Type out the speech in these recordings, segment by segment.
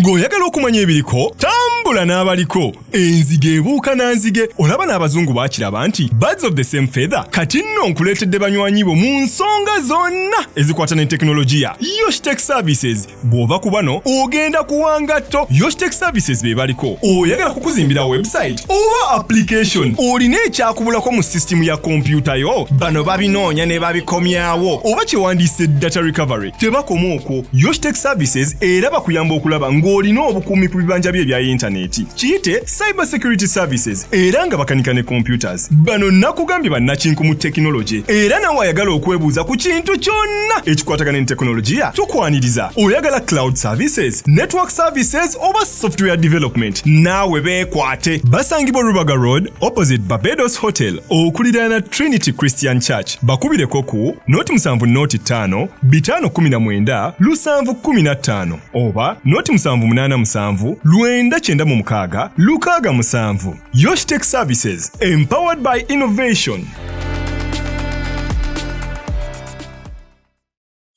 Ng'oyagala okumanya ebiriko, tambula n'abaliko. Enzige ebuuka na nzige. Olaba n'abazungu baakiraba nti birds of the same feather. Kati nno nkuleetedde banywanyi bo mu nsonga zonna ezikwata ne tekinologiya. Yoshtech Services. Bw'ova ku bano ogenda kuwa ngatto. Yoshtech Services be baliko. Oyagala kukuzimbira website oba application? Olina ekyakubulako mu sisitimu ya kompyuta yo? Bano babinoonya ne babikomyawo, oba kyewandiise data recovery. Tebakoma okwo, Yoshtech Services era bakuyamba okulaba ng'olina obukuumi ku bibanja bye ebya yintaneti, kiyite cyber security services, era nga bakanika ne computers. Bano nakugambye bannakinku mu tekinologi, era nawe ayagala okwebuuza ku kintu kyonna ekikwatagana ne tekinologiya tukwaniriza. Oyagala cloud services, network services oba software development, naawe beekwate. Basangibwa Rubaga Road, opposite Barbados Hotel, okuliraana Trinity Christian Church. Bakubireko ku 0 7 0 5 519 715 oba 0 7 8 7 996 67. Yoshtech Services, empowered by innovation.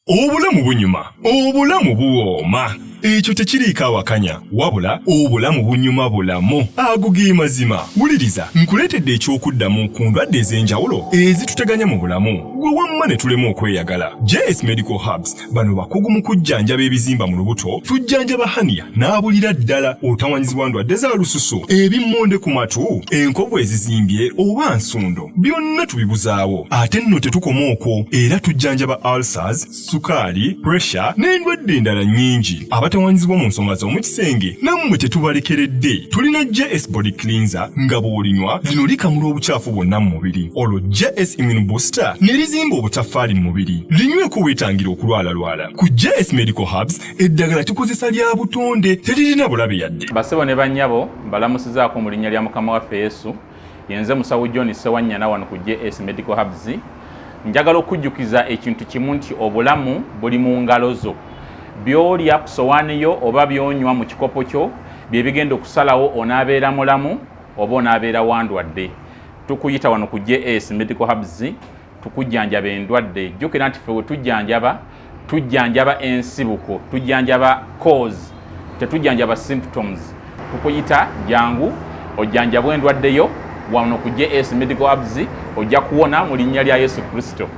Obulamu bunyuma, obulamu buwooma, ekyo tekiriiko awakanya, wabula obulamu bunyuma bulamu. Ago ge mazima. Wuliriza, nkuleetedde eky'okuddamu ku ndwadde ez'enjawulo ezituteganya mu bulamu, gwe wamma ne tulema okweyagala. JS Medical Hubs, bano bakugu mu kujjanjaba ebizimba mu lubuto. Tujjanjaba hania n'abulira ddala, otawanyizibwa ndwadde za lususu, ebimmonde ku matu, enkovu ezizimbye oba nsundo, byonna tubibuzaawo. Ate nno tetukoma okwo, era tujjanjaba ulcers, sukaali, pressure n'endwadde endala nnyingi. Abatawanyizibwa mu nsonga z'omu kisenge nammwe tetubalekeredde. Tulina JS Body Cleanser, nga bw'olinywa lino likamula obukyafu bwonna mu mubiri, olwo JS Immune Booster ne lizimba obutaffaali mu mubiri. Linyweko weetangira okulwalalwala. Ku JS Medical Hubs eddagala tukozesa lya butonde, teririna bulabe yadde. Basebo ne bannyabo, mbalamusizaako mu linnya lya Mukama waffe Yesu. Yenze musawo John Sewanyana wano ku JS Medical Hubs. Njagala okujjukiza ekintu kimu nti obulamu buli mu ngalo zo. By'olya ku sowaani yo oba by'onywa mu kikopo kyo bye bigenda okusalawo onaabeera mulamu oba onaabeera wandwadde. Tukuyita wano ku JS Medical Hubs tukujjanjaba endwadde. Jjukira nti ffe we tujjanjaba, tujjanjaba ensibuko, tujjanjaba cause, tetujjanjaba symptoms. Tukuyita jangu ojjanjabwe endwadde yo wano ku JS Medical Hubs, ojja kuwona mu linnya lya Yesu Kristo.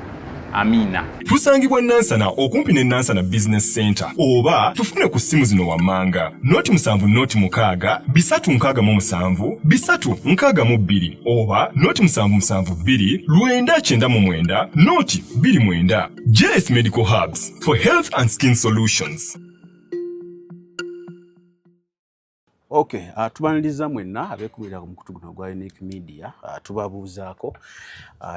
Amiina. Tusangibwa Nansana, okumpi ne Nansana Business Center, oba tufune ku ssimu zino wammanga: 0 7 0 6 367 362 oba 0 7 7 2 999 0 29. JS Medical Hubs, for health and skin solutions. Okay, tubaniriza mwenna abeekumirira ku mukutu guno ogwa Unique Media. Tubabuuzaako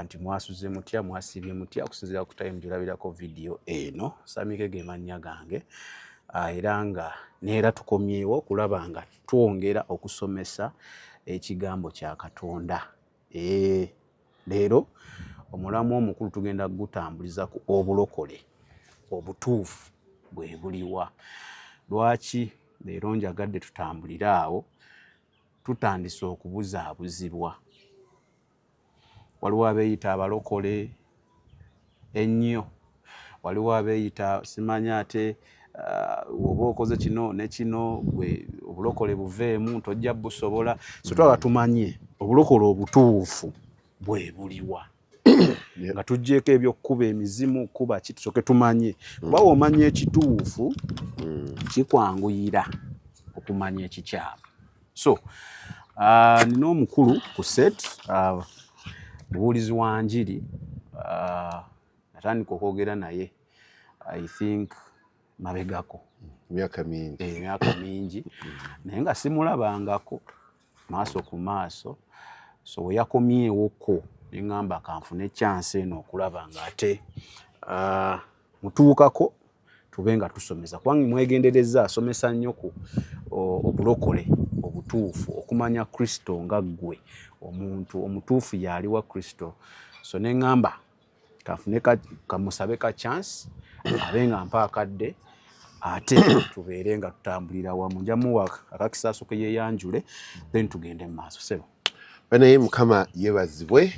nti mwasuze mutya, mwasiibye mutya, okusinziira ku time gy'olabirako vidiyo eno. Samike ge mannya gange, era nga neera tukomyewo okulaba nga twongera okusomesa ekigambo kya Katonda. Leero omulamwa omukulu tugenda kugutambuliza ku obulokole obutuufu bwe buliwa. Lwaki leero njagadde tutambulire awo? Tutandise okubuzaabuzibwa. Waliwo abeeyita abalokole ennyo, waliwo abeeyita simanya, ate oba okoze kino ne kino, gwe obulokole buveemu, tojja busobola. So twaba tumanye obulokole obutuufu bwe buliwa, nga tuggyeko ebyokukuba emizimu, kuba ki, tusooke tumanye, kuba w'omanya ekituufu kikwanguyira okumanya ekikyamu. So nina omukulu ku set, mubuulizi wa njiri. Natandika okwogera naye, I think, mabegako. Emyaka mingi. Emyaka mingi, naye nga simulabangako maaso ku maaso. So we yakomyewoko neŋŋamba kanfune chance eno okulaba nga ate mutuukako tube nga tusomesa, kubanga mwegendereza asomesa nnyo ku obulokole obutuufu, okumanya Kristo nga ggwe omuntu omutuufu yaali wa Kristo. So neŋŋamba kanfune kamusabe ka chance abe nga mpa akadde, ate tubeere nga tutambulira wamu. Njamuwa akakisa asooke yeeyanjule, then tugende mu maaso. Sebo. Banaye, Mukama yeebazibwe.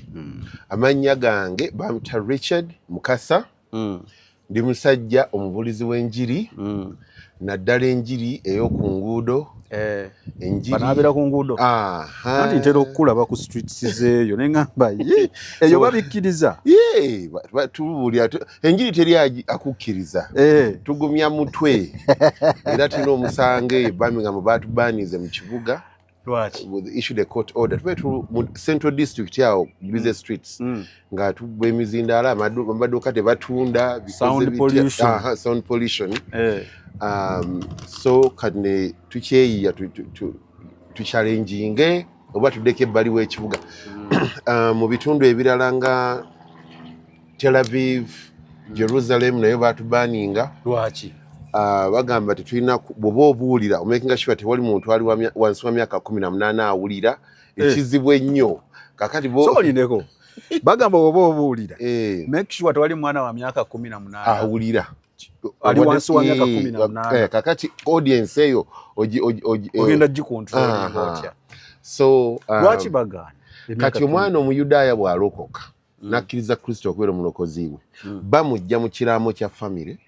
Amannya gange bampita Richard Mukasa. Ndi musajja omubuulizi w'enjiri. Naddala enjiri ey'oku nguudo. Eh. Enjiri Banabeera ku nguudo. Anti ntera okukulaba ku streets zeeyo ne ŋŋamba, ye eyo babikkiriza? Ye, tubuulira enjiri teri akukkiriza. Tugumya mutwe era tulina omusango eyo Birmingham, batubanize mu kibuga. Lwaki? With issued a court order, tube mu central district awo, busy streets, nga tuba emizindaalo, amaduuka tebatunda, bikoze Sound bitya. pollution. Aha, sound pollution. So kati ne tukyeyiya tuchallenginge oba tuddeko ebbali w'ekibuga. Mu bitundu ebirala nga Tel Aviv, Jerusalem, nayo batubaninga. Lwaki? Bagamba tetulina bw'oba obuulira omakinga sure tewali muntu ali wansi wa myaka 18 awulira. Ekizibu ennyo kakati bo So olindeko, bagamba oba obuulira, make sure tewali mwana wa myaka 18 awulira. Ali wansi wa myaka 18. Kakati audience eyo ogenda gicontrollinga otya? So Lwaki bagaana emyaka Kati omwana omuyudaaya bw'alokoka n'akkiriza Kristo okubeera omulokozi we, bamujja mu kiraamo kya famire,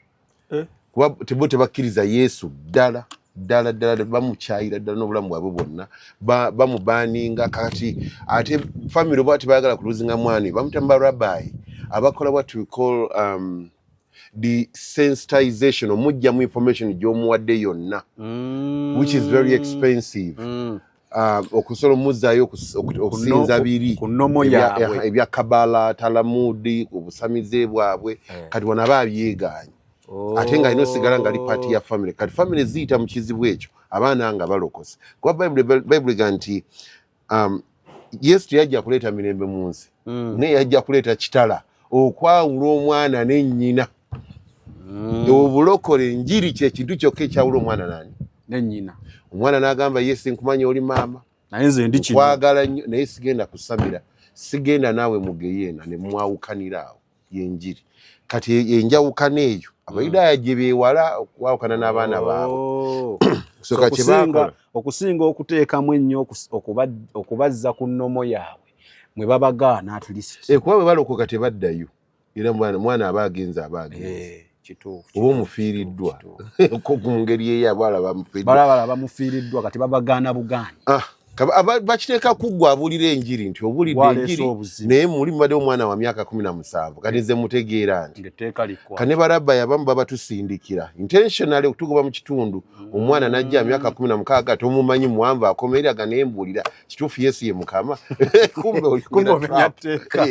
kuba tebo tebakkiriza Yesu ddala ddala ddala, bamukyayira ddala n'obulamu bwabwe bwonna. Bamubaninga. Kati ate famire oba tebayagala kuluzinga mwana, bamuta mu barabbi abakola what we call desensitization, omugjamu information gy'omuwadde yonna, which is very expensive, okusobola omuzaayo okusinza biri ku nnomo yaabwe. Ebya Kabala, Talamudi, obusamize bwabwe. Kati wano aba abyegaanye, ate nga alina osigala nga ali part ya family. Kati family ziyita mu kizibu ekyo abaana nga balokose, kuba Bayibuli ega nti Yesu teyajja kuleeta mirembe mu nsi, naye yajja kuleeta kitala, okwawula omwana n'ennyina. Obulokole, enjiri kyekintu kyokka ekyawula omwana nani? Nennyina. Omwana n'agamba, "Yesu, nkumanya oli maama, Naye nze ndi kino. Nkwagala nnyo, naye sigenda kusamira, sigenda naawe mu geyeena." Ne mwawukanira awo. Yenjiri. Kati enjawukana eyo Abayudaaya gye beewala okwawukana n'abaana baabwe. So So kati kye okusinga okuteekamu ennyo okubazza ku nnomo yaabwe mwe babagaana at least. Eh, kuba bwe balokoka tebaddayo, era mwana aba agenze. Eh, kituufu. Oba omufiiriddwa ko mu ngeri eyo, abalaba bamufiiriddwa. Balabala bamufiiriddwa, kati babagaana bugaanyi. Ah, bakiteeka kuggwa abuulira enjiri nti obuulidde Gwaleese enjiri, obuzibu. naye muli mubadde omwana wa myaka 17, kati nze mutegeera nti Ng'etteeka likwa. Kane barabba abamu babatusindikira intentionally okutugoba mu kitundu. Omwana najja myaka 16, tomumanyi, muwanvu, akoma eri, aga nembuulira kituufu Yesu ye Mukama, kumbe oli Kumbe kumira omenya trap. tteeka.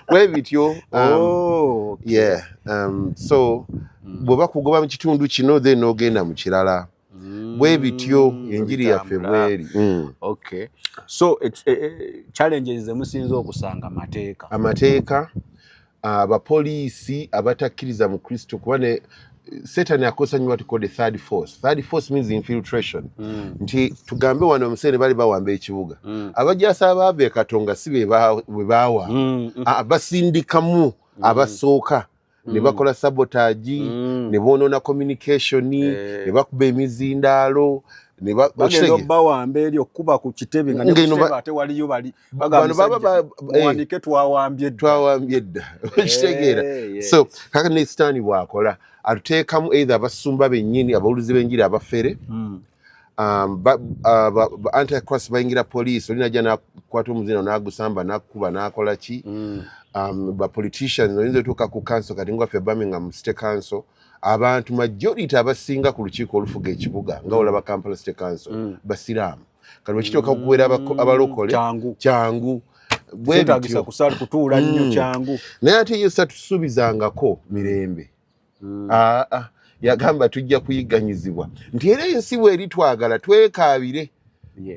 Bwe bityo. Oh, okay. Yeah, so bwe bakugoba mu kitundu kino, then n'ogenda mu kirala. Bwe bityo enjiri yaffe Bitambula. bweri. Okay. So challenges zemusinza okusanga mateeka. Amateeka, abapoliisi abatakkiriza mu Kristo, kuba ne Satan akozesa nnyo what we call the third force. Third force means infiltration, nti tugambe wano omuseere bali bawamba ekibuga, abajasa abaava e Katonga si be baawamba. Ah, basindikamu abasooka ne bakola sabotage, ne boonoona communication, ne bakuba emizindaalo, ne Bagenda okitegeera? obbawamba eri okuba ku kitebe nga ne Nga ku eno kitebe ate waliyo bali bano baba muwanike twawambye dda. Twawambye dda, okitegeera? Yes. So kaka ne Sitaani bw'akola, atuteekamu either abasumba bennyini, abawulizi b'enjiri abafere, ba antichrist bayingira police, oli najja nakwata omuzina n'agusamba n'akuba n'akola ki. Ba politicians, oyinza otuuka ku council, kati ngwaffe Birmingham City Council, abantu majority abasinga ku lukiiko olufuga ekibuga, nga olaba Kampala City Council, basiraamu. Kati bwekituuka okuwera abalokole, Kyangu. Kyangu bwe Kyetaagisa bityo. kusala kutuula nnyo, kyangu. Naye ate Yesu tatusuubizangako mirembe. Aa, yagamba tujja kuyigganyizibwa, nti era ensi bweri twagala twekaabire,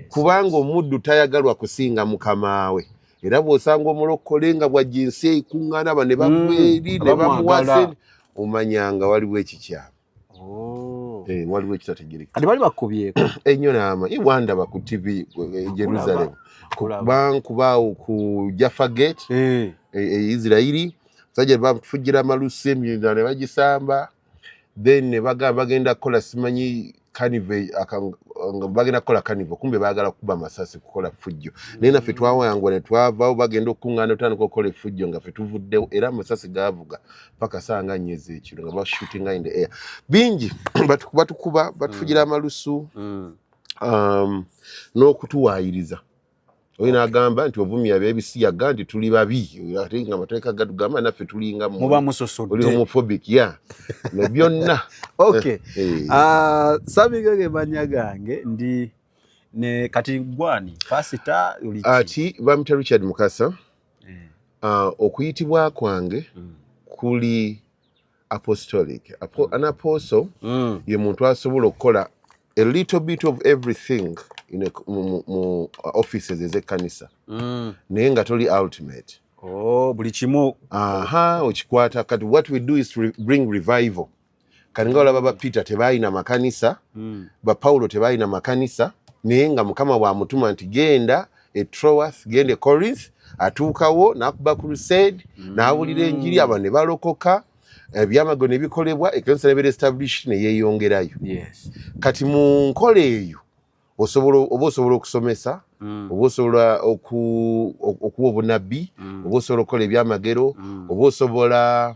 kubanga omuddu tayagalwa kusinga mukama we. Era bw'osanga omulokole nga bwajja ensi ekuŋŋaana, ba ne bagwa eri ne bamuwa Abamwagala. sente, omanyanga waliwo ekikyamu. Oh. Eh, waliwo ekitategerekeka. Kati bali bakubyeko? Ennyo naama wandaba ku TV e Jerusalem. Kulaba. Bankubaawo ku Jaffa Gate e Isirairi, sajja bafugira amalusu, emyenda ne bagisamba, then ne bagamba bagenda kukola simanyi carnival. Nga bagenda kukola carnival, kumbe baagala kukuba masasi, kukola ffujjo, naye naffe twawangwa ne twavaawo. Bagenda okukuŋŋaana, otandika okukola effujjo nga ffe tuvuddewo, era amasasi gaavuga paka saa nga 4 ez'ekiro nga bashootinga in the air. Bingi batukuba, batufugira amalusu n'okutuwaayiriza. Oyo n'agamba nti ovumya ab'ebisiyaga, nti tuli babi, ate nga amateeka gatugamba naffe tulinga muba musosodde. Oli homophobic ya ne byonna. Okay. Eh. Ah, Sabigege mannya gange, ndi ne kati gwani pasita oli ki? Ati bamita Richard Mukasa. Okuyitibwa kwange kuli apostolic. An apostle ye muntu asobola okukola a little bit of everything mu offices ez'ekkanisa, naye nga toli ultimate. Oh, buli kimu. Aha, okikwata. Kati what we do is to bring revival. Kati nga olaba ba Peter tebalina makanisa, ba Paulo tebalina makanisa, naye nga Mukama bwamutuma nti genda e Troas, genda e Corinth, atuukawo n'akuba crusade, n'awulira enjiri, abantu ne balokoka, ebyamago ne bikolebwa, ekkanisa nebeera established ne yeeyongerayo. Kati mu nkola eyo osobola oba osobola okusomesa, oba osobola okuwa obunabbi, oba osobola okukola ebyamagero, oba osobola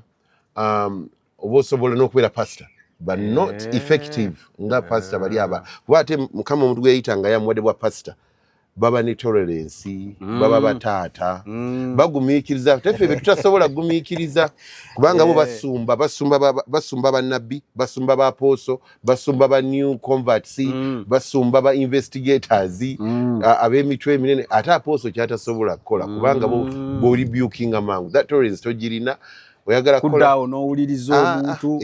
n'okubeera pastor, but not effective nga pastor bali aba, kuba ate Mukama omuntu gwe yayita nga yamuwadde bwa pastor, baba ne tolerance, baba bataata, bagumiikiriza. Teffe bye tutasobola kugumiikiriza, kubanga bo basumba bannabbi, basumba ba apostle, basumba ba new converts, basumba ba investigators, ab'emitwe eminene, ate apostle kyatasobola kukola, kubanga bo bw'orebukinga mangu, that tolerance togirina. Oyagala kukola Kuddaawo n'owuliriza omuntu.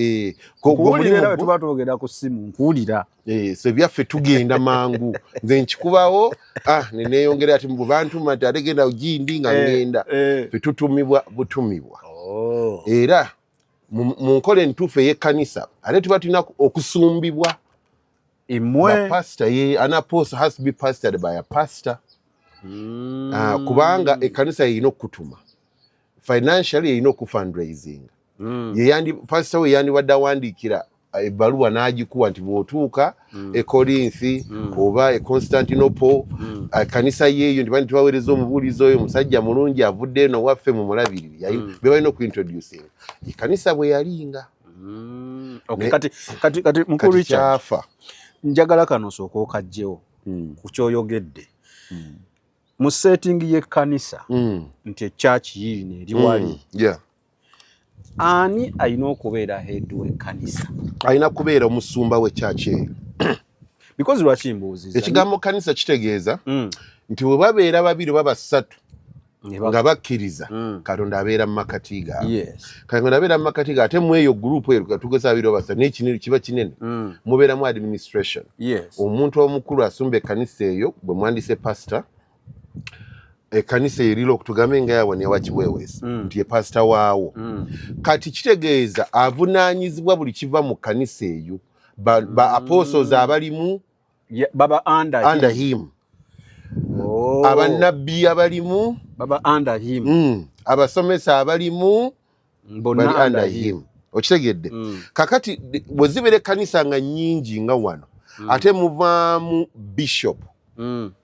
Kuwulira era bwe tuba twogera ku ssimu, nkuwulira. So ebyaffe tugenda mangu, nze nkikubawo, neneeyongera ati bwe bantuma nti ate genda gindi nga ngenda. Ffe tutumibwa butumibwa. Era mu nkola entuufu ey'ekkanisa ate tuba tulina okusumbibwa. Imwe. Pastor ye, an apostle has to be pastored by a pastor. Kubanga ekkanisa yeyina okukutuma financially, yeyina okufundraising. Yeyandi pastor we yandibadde awandiikira ebbaluwa n'agikuwa nti bw'otuuka e Korinthi oba e Constantinople, ekkanisa yeeyo nti bani tubaweereza omubuulizi oyo, musajja mulungi, avudde eno waffe, mumulabirire. Be balina okuintroducinga ekkanisa bwe yalinga. Okay, kati mukulu Kati Richard, kyafa. Njagala kano osooka okajjewo ku kyoyogedde mu setting y'ekkanisa nti ekyaki yiino eri wali. Ani alina okubeera head w'ekkanisa? Alina kubeera omusumba w'ekyaki eyo. Because lwaki mbuuziza? Ekigambo kanisa kitegeeza nti bwe babeera babiri oba basatu nga bakkiriza, Katonda abeera mu makati gaabwe. Katonda abeera mu makati gaabwe. Ate mu eyo group eyo, tugeza babiri oba basatu, n'ekinene kiba kinene, mubeeramu administration. Omuntu omukulu asumba ekkanisa eyo bwe mwandise pastor. Ekkanisa eriro okutugambe nga yawa newakiweweesa nti ye pasita waawo. Kati kitegeeza avunaanyizibwa buli kiva mu kkanisa eyo, ba apostles abalimu. Yeah, baba under under him. Him. Abannabbi abalimu. Baba under him. Abasomesa abalimu. Bonna. Bali under him, okitegedde? Kakati bwe zibeera ekkanisa nga nnyingi nga wano, ate muvaamu bishop,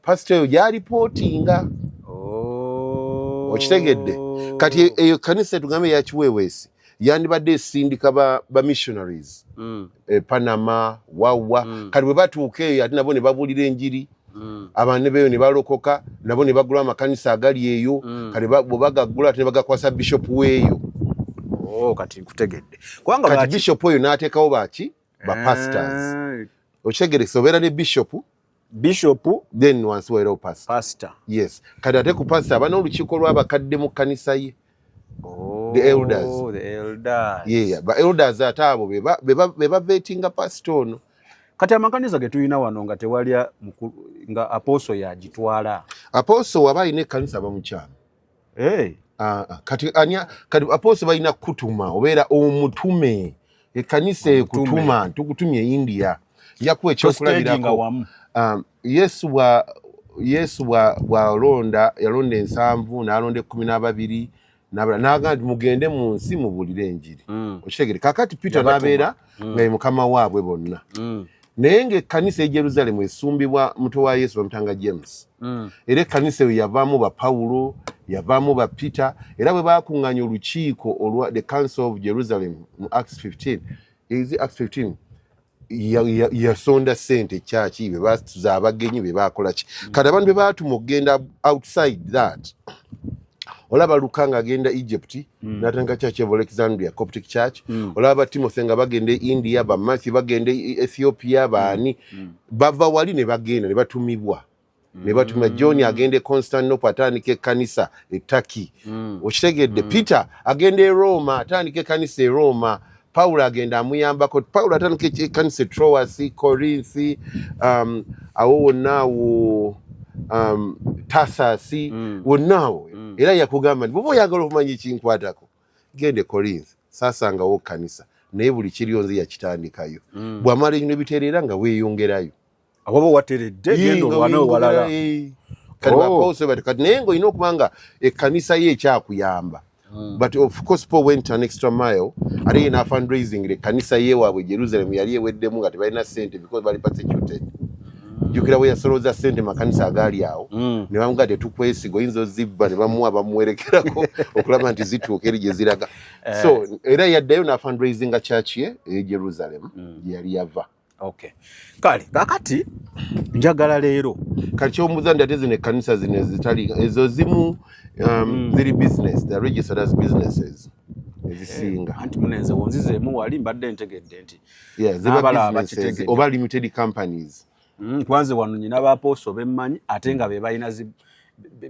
pastor oyo gyalipootinga. Okitegedde? Kati eyo kanisa tugambe eyakiweweesi yandibadde esindika ba missionaries Panama wawa. Kati bwe batuuka eyo ate nabo ne babuulira enjiri, abantu beeyo ne balokoka, nabo ne bagula amakanisa agali eyo. Kati bwe bagaggula ate ne bagakwasa bishop weeyo. Oh, kati nkutegedde, kubanga Kati bishop oyo n'ateekawo baki? Ba pastors. Okitegeresa? Obeera ne bishop, Bishop, then wansi wabeerawo pastor. Pastor. Yes. Kati ate ku pastor aba n'olukiiko lw'abakadde mu kkanisa ye. Oh, The elders. The elders. Yeah, ba elders ate abo be bavetinga pastor ono. Kati amakanisa ge tulina wano nga tewali nga apostle yagitwala? Apostle waba alina ekkanisa aba mukyama. Hey. Ah, kati anya kati apostle balina kutuma, obeera omutume, ekkanisa ekutuma, tukutumye India. Nja kuwa Tostaginga ekyokulabirako. Wamu. Yesu bwalonda, yalonda 70, n'alonda 12 n'abalala, n'agamba nti mugende mu nsi mubulire enjiri. Okitegere? Kakati Peter Yabatuma. n'abeera nga ye mukama waabwe bonna. Naye ng'ekkanisa e Jerusalemu esumbibwa muto wa Yesu, bamutanga James. Era ekkanisa eyo yavaamu ba Pawulo, yavaamu ba Peter. Era bwe baakuŋŋaanya olukiiko olwa the Council of Jerusalem mu Acts 15, is it Acts 15, yasonda sente kyaki, be batuza abagenyi, be bakola ki. Kati abantu be baatuma okugenda outside that, olaba Luka ng'agenda Egypt, n'atandika church of Alexandria, Coptic Church. Olaba Timothy nga bagenda e India, ba Matthew bagenda e Ethiopia, baani bava wali ne bagenda ne batumibwa, ne batuma John agenda e Constantinople, atandika ekkanisa e Turkey. Okitegedde? Peter agenda e Roma, atandika ekkanisa e Roma. Pawulo agenda amuyambako. Pawulo atandika ekkanisa e Troas, Corinth, awo wonna awo, Tasasi, wonna awo. Era yakugamba nti bwoba oyagala okumanya ekinkwatako, genda e Corinth, saasangawo kkanisa, naye buli kiriyo nze yakitandikayo. Bw'amala ebintu ebitereera nga weeyongerayo. Awaba wateredde, genda olwane ewalala. Kati bapawulo bati kati, naye ng'olina okuba nga ekkanisa ye ekyakuyamba. But of course Paul went an extra mile, ate ye n'afundraising ekkanisa ye waabwe Jerusalem. Yali eweddemu nga tebalina ssente because bali persecuted. Jjukira bwe yasolooza ssente makanisa agaali awo, ne bamugaa, "Tetukwesiga, oyinza ozibba." Ne bamuwa, bamuwerekerako okulaba nti zituuka eri gye ziraga. So era yaddayo n'afundraisinga church ye e Jerusalem gye yali yava. Okay, kale kakati njagala leero Kati kyomubuuza nti ate zino ekkanisa zino ezitali ezo zimu, ziri business, they are registered as businesses ezisinga. Anti munenze wonzizeemu wali mbadde ntegedde nti Yeah, ziba n'abalala businesses bakitegedde. oba limited companies. Kwanze wano nyina baapostle bemmanyi ate nga be balina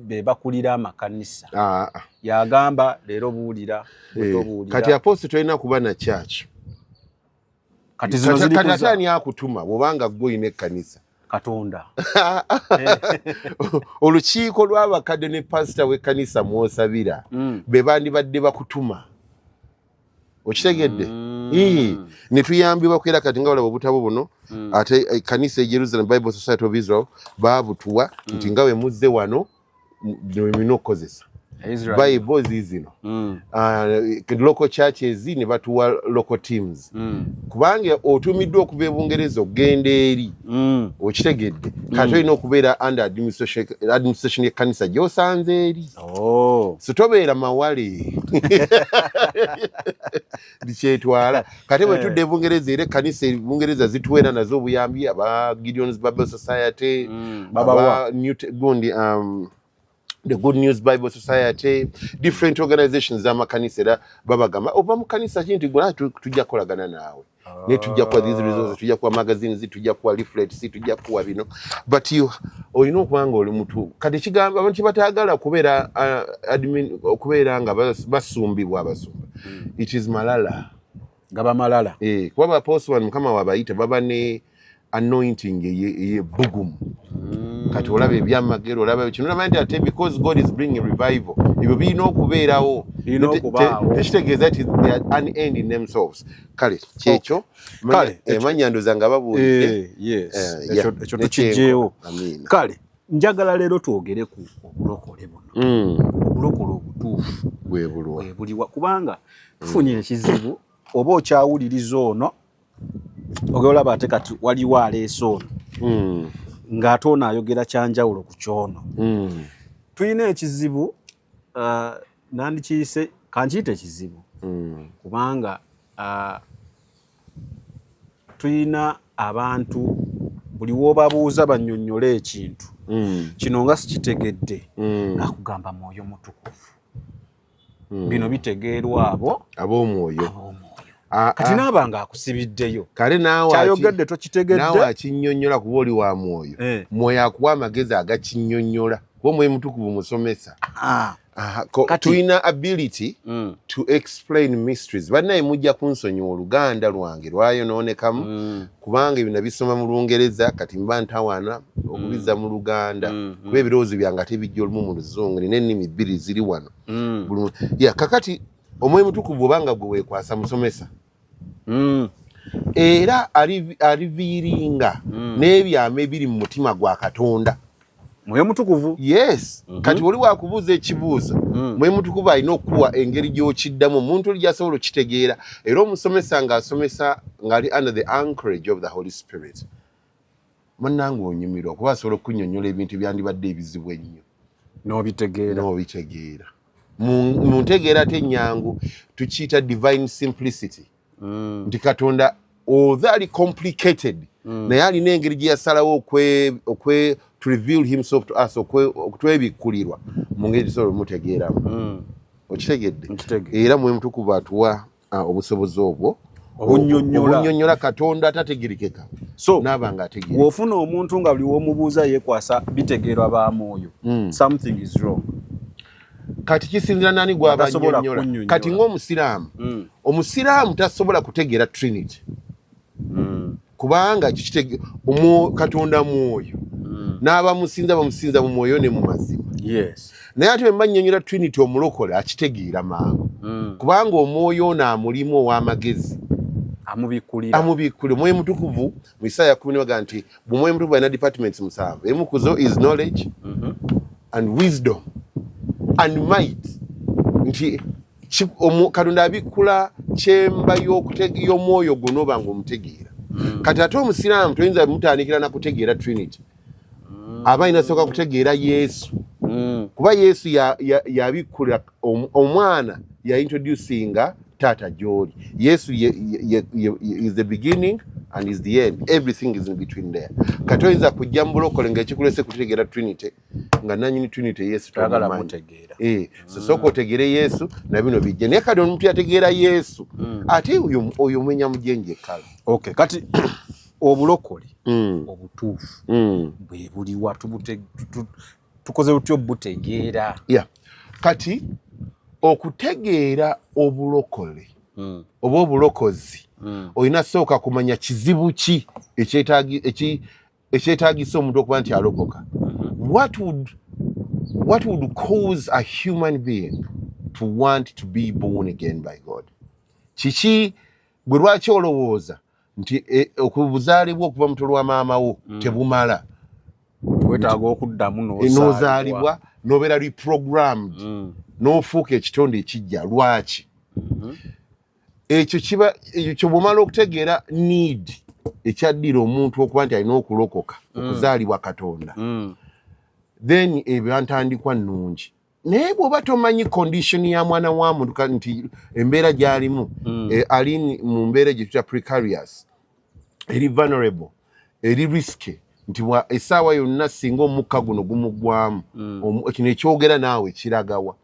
be bakulira amakanisa. Ah, ah. Yagamba leero buulira, tobuulira. Kati apostle tolina kuba na church. Kati zino Kati ziri kati ate kuza ani akutuma bwobanga gwe olina ekkanisa? Katonda. Olukiiko lw'abakadde ne pasita w'ekkanisa mw'osabira be bandibadde bakutuma. Okitegedde? Ii, ne tuyambibwa era kati nga balaba obutabo buno, ate ekkanisa e Jerusalem Bible Society of Israel baabutuwa nti nga bwe muzze wano bino bye mulina okukozesa. Israel. Bible ziizino. Local churches ne batuwa local teams, kubanga otumiddwa okuva e Bungereza okugenda eri. Okitegedde? Kati olina okubeera under administration y'ekkanisa gy'osanze eri. Oh. So tobeera mawale ndikyetwala. Kati bwe tudda e Bungereza, era ekkanisa e Bungereza zituweera nazo obuyambi, aba Gideon's Bible Society, Babawa. aba gundi, the Good News Bible Society, different organizations z'amakanisa. Era babagamba ova mu kanisa ki nti gwe tujja kukolagana naawe, naye tujja kuwa these resources, tujja kuwa magazines, tujja kuwa leaflets, tujja kuwa bino. But you olina okuba nga oli mutu. Kati kigamba abantu kibataagala kubeera admin, okubeera nga basumbibwa abasumba, it is malala. Nga bamalala. Eh, kuba baapostle bano Mukama wabayita baba ne anointing ey'ebbugumu. Kati olaba ebyamagero, olaba kino, olaba nti ate because God is bringing revival, ebyo birina okubeerawo. Birina okubaawo. Tekitegeeza nti they are an end in themselves. Kale kyekyo. Kale, Manya ndoza nga babuulidde. Eh, yes. Eh, Ekyo yeah, ekyo nekyenkola. tukijjeewo. Amiina. Kale njagala leero twogere ku obulokole buno, obulokole obutuufu Bwe bulwa? Bwe buliwa? Kubanga tufunye ekizibu, oba okyawuliriza ono ogenda olaba ate kati waliwo aleese ono ng'ate ono ayogera kyanjawulo ku kyono. Tulina ekizibu, nandikiyise, kankiyite ekizibu, kubanga tulina abantu buli w'obabuuza bannyonnyole ekintu kino nga sikitegedde, ng'akugamba Mwoyo Mutukuvu. Bino bitegeerwa abo ab'omwoyo. Ab'omwoyo. Ah, Kati ah. naaba nga akusibiddeyo Kale naawe kyayogedde tokitegedde. Naawe akinnyonnyola, kuba oli wa mwoyo. Mwoyo akuwa amagezi agakinnyonnyola, kuba Omwoyo Mutukuvu musomesa. Aha, tulina ability to explain mysteries. Bannaye mujja kunsonyiwa, oluganda lwange lwayonoonekamu, kubanga ebyo nabisoma mu Lungereza, kati mba ntawaana okubizza mu Luganda, kuba ebirowoozo byange ate bijja olumu mu Luzungu. Nina ennimi bbiri ziri wano. Ya kakati Omwoyo Mutukuvu obanga gwe weekwasa musomesa, era arevealinga n'ebyama ebiri mu mutima gwa Katonda. Mwoyo Mutukuvu. Yes. Kati oli wakubuuza ekibuuzo, Mwoyo Mutukuvu alina okukuwa engeri gy'okiddamu omuntu oli gyasobola okitegeera. Era omusomesa ng'asomesa ng'ali under the anchorage of the Holy Spirit. Munnange onyumirwa kuba asobola okukunyonyola ebintu ebyandibadde ebizibu ennyo n'obitegeera. N'obitegeera mu ntegeera ate ennyangu, tukiyita divine simplicity, nti Katonda although ali complicated, naye alina engeri gye yasalawo okwe to reveal himself to us, okutwebikkulirwa mu ngeri tusobola omutegeeramu. Okitegedde? Nkitegedde. Era Mwoyo Mutukuvu atuwa obusobozi obwo Obunnyonnyola. Obunnyonnyola Katonda atategerekeka So naaba nga ategeera. Bw'ofuna omuntu nga buli w'omubuuza yeekwasa bitegeerwa ba mwoyo, something is wrong. Kati kisinzira nani gwaba Tasobola annyonnyola. kunnyonnyola. Kati ng'omusiraamu, omusiraamu tasobola kutegeera Trinity, kubanga Katonda mwoyo, n'abamusinza bamusinza mu mwoyo ne mu mazima. Naye ate bwe mbannyonnyola Trinity, omulokole akitegeera mangu, kubanga omwoyo ono amulimu ow'amagezi amubikkulira. Amubikkulira. Omwoyo Mutukuvu mu Isaaya 10 baga nti bwomwoyo Mutukuvu alina departments musanvu, emu kuzo is knowledge and wisdom and might, nti Katonda abikkula kyemba y'omwoyo gwo n'oba nga omutegeera. Kati ate omusiraamu toyinza mutandikira na kutegeera Trinity, aba alina sooka kutegeera Yesu, kuba Yesu yabikkulira omwana, yaintroducinga taata gy'oli. Yesu ye is the beginning and is the end, everything is in between there. Kati oyinza kujja mu bulokole ng'ekikulese kutegeera Trinity, nga nanyini Trinity Yesu Toyagala tomumanyi. Mutegeera. So sooka otegeere Yesu na bino bijja. Naye kati omuntu yategeera Yesu, ate oyo mwenya mujenje ekkala. Okay, kati obulokole obutuufu bwe buliwa? Tukoze butya obutegeera? Yeah. Kati okutegeera obulokole oba obulokozi, olina sooka kumanya kizibu ki ekyetaagisa omuntu okuba nti alokoka. What would cause a human being to want to be born again by God? Kiki gwe lwaki olowooza nti okubuzaalibwa okuva mu lwa maama wo tebumala? Wetaaga okuddamu n'ozaalibwa, n'obeera reprogrammed, n'ofuuka ekitonde ekijja. Lwaki ekyo kiba ekyo? Bw'omala okutegeera need ekyaddira omuntu okuba nti alina okulokoka, okuzaalibwa Katonda, then ebyo ntandikwa nnungi. Naye bw'oba tomanyi condition ya mwana wa muntu, nti embeera gy'alimu, ali mu mbeera gye tuyita precarious, eri vulnerable, eri risky, nti essaawa yonna singa omukka guno gumuggwamu, kino ekyogera naawe kiragawa?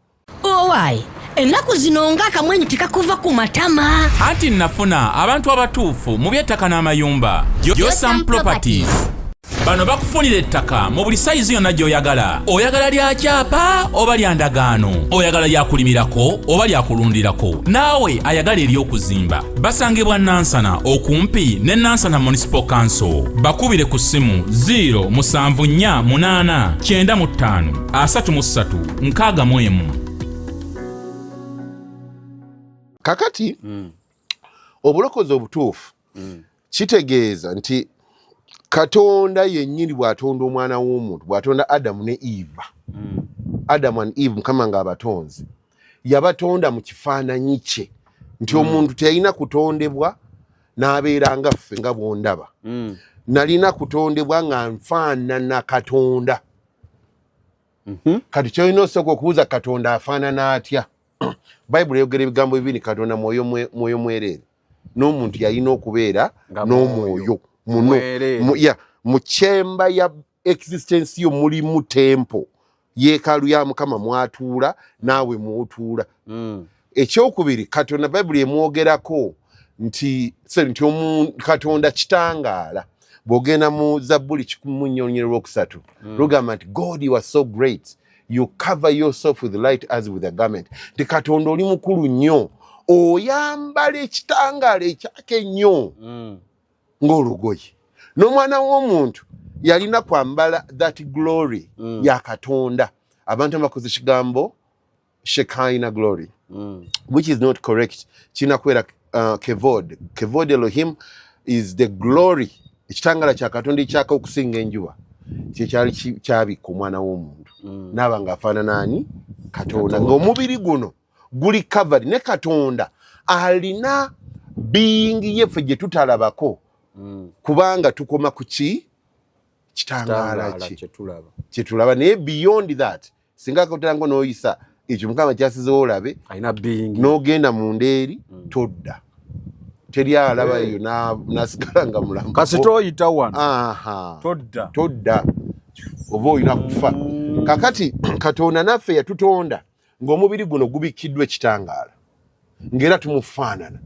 Owaayi, ennaku zino ng'akamwenyu tekakuva ku matama. Anti nafuna abantu abatuufu mu by'ettaka n'amayumba, Josam Properties. Bano bakufunira ettaka mu buli sayizi yonna gy'oyagala. Oyagala lya kyapa oba lya ndagaano, oyagala lyakulimirako oba lyakulundirako, naawe ayagala ery'okuzimba. Basangibwa Nansana, okumpi ne Nansana Municipal Council. Bakubire ku ssimu 0748 95 33 61. Kakati obulokozi obutuufu kitegeeza nti Katonda yennyini bw'atonda omwana w'omuntu, bw'atonda Adamu ne Eva, Adamu and Eve, Mukama ng'abatonzi yabatonda mu kifaananyi kye, nti omuntu teyalina kutondebwa n'abeera nga ffe nga bw'ondaba. Nalina kutondebwa nga nfaanana Katonda. Kati kyolina osooka okubuuza, Katonda afaanana atya? Bayibuli eyogera ebigambo bibiri: Katonda mwoyo, mwoyo mwereere, n'omuntu yalina okubeera Nga n'omwoyo muno mwereere. Ya, mu kyemba ya existence yo mulimu temple, yeekaalu ya Mukama mwatuula naawe mwotuula. Ekyokubiri, Katonda Bayibuli emwogerako nti sorry, nti Katonda kitangaala. Bw'ogenda mu Zabbuli 103 lugamba nti, "God, you are so great, you cover yourself with light as with a garment," nti Katonda oli mukulu nnyo, oyambala ekitangaala ekyaka ennyo ng'olugoye. N'omwana w'omuntu yalina kwambala that glory ya Katonda. Abantu abakoze ekigambo Shekinah glory, which is not correct. Kirina kubeera kevod. Kevod Elohim is the glory, ekitangala kya Katonda ekyaka okusinga enjuba, kyekyali kyabikka omwana w'omuntu, naaba ng'afaanana ani? Katonda, ng'omubiri guno guli covered ne Katonda alina being yeffe gye tutalabako, kubanga tukoma ku ki? Kitangaala Kitangaala ki kyetulaba. Kyetulaba. Naye beyond that, singa akutanga n'oyisa ekyo Mukama kyasizewo olabe, alina being. N'ogenda munda eri, todda, teri alaba eyo nasigala nga mulamu. Kasita oyita wano, todda. Todda, oba olina kufa. Kakati Katonda naffe yatutonda ng'omubiri guno gubikkiddwa ekitangaala, ng'era tumufaanana,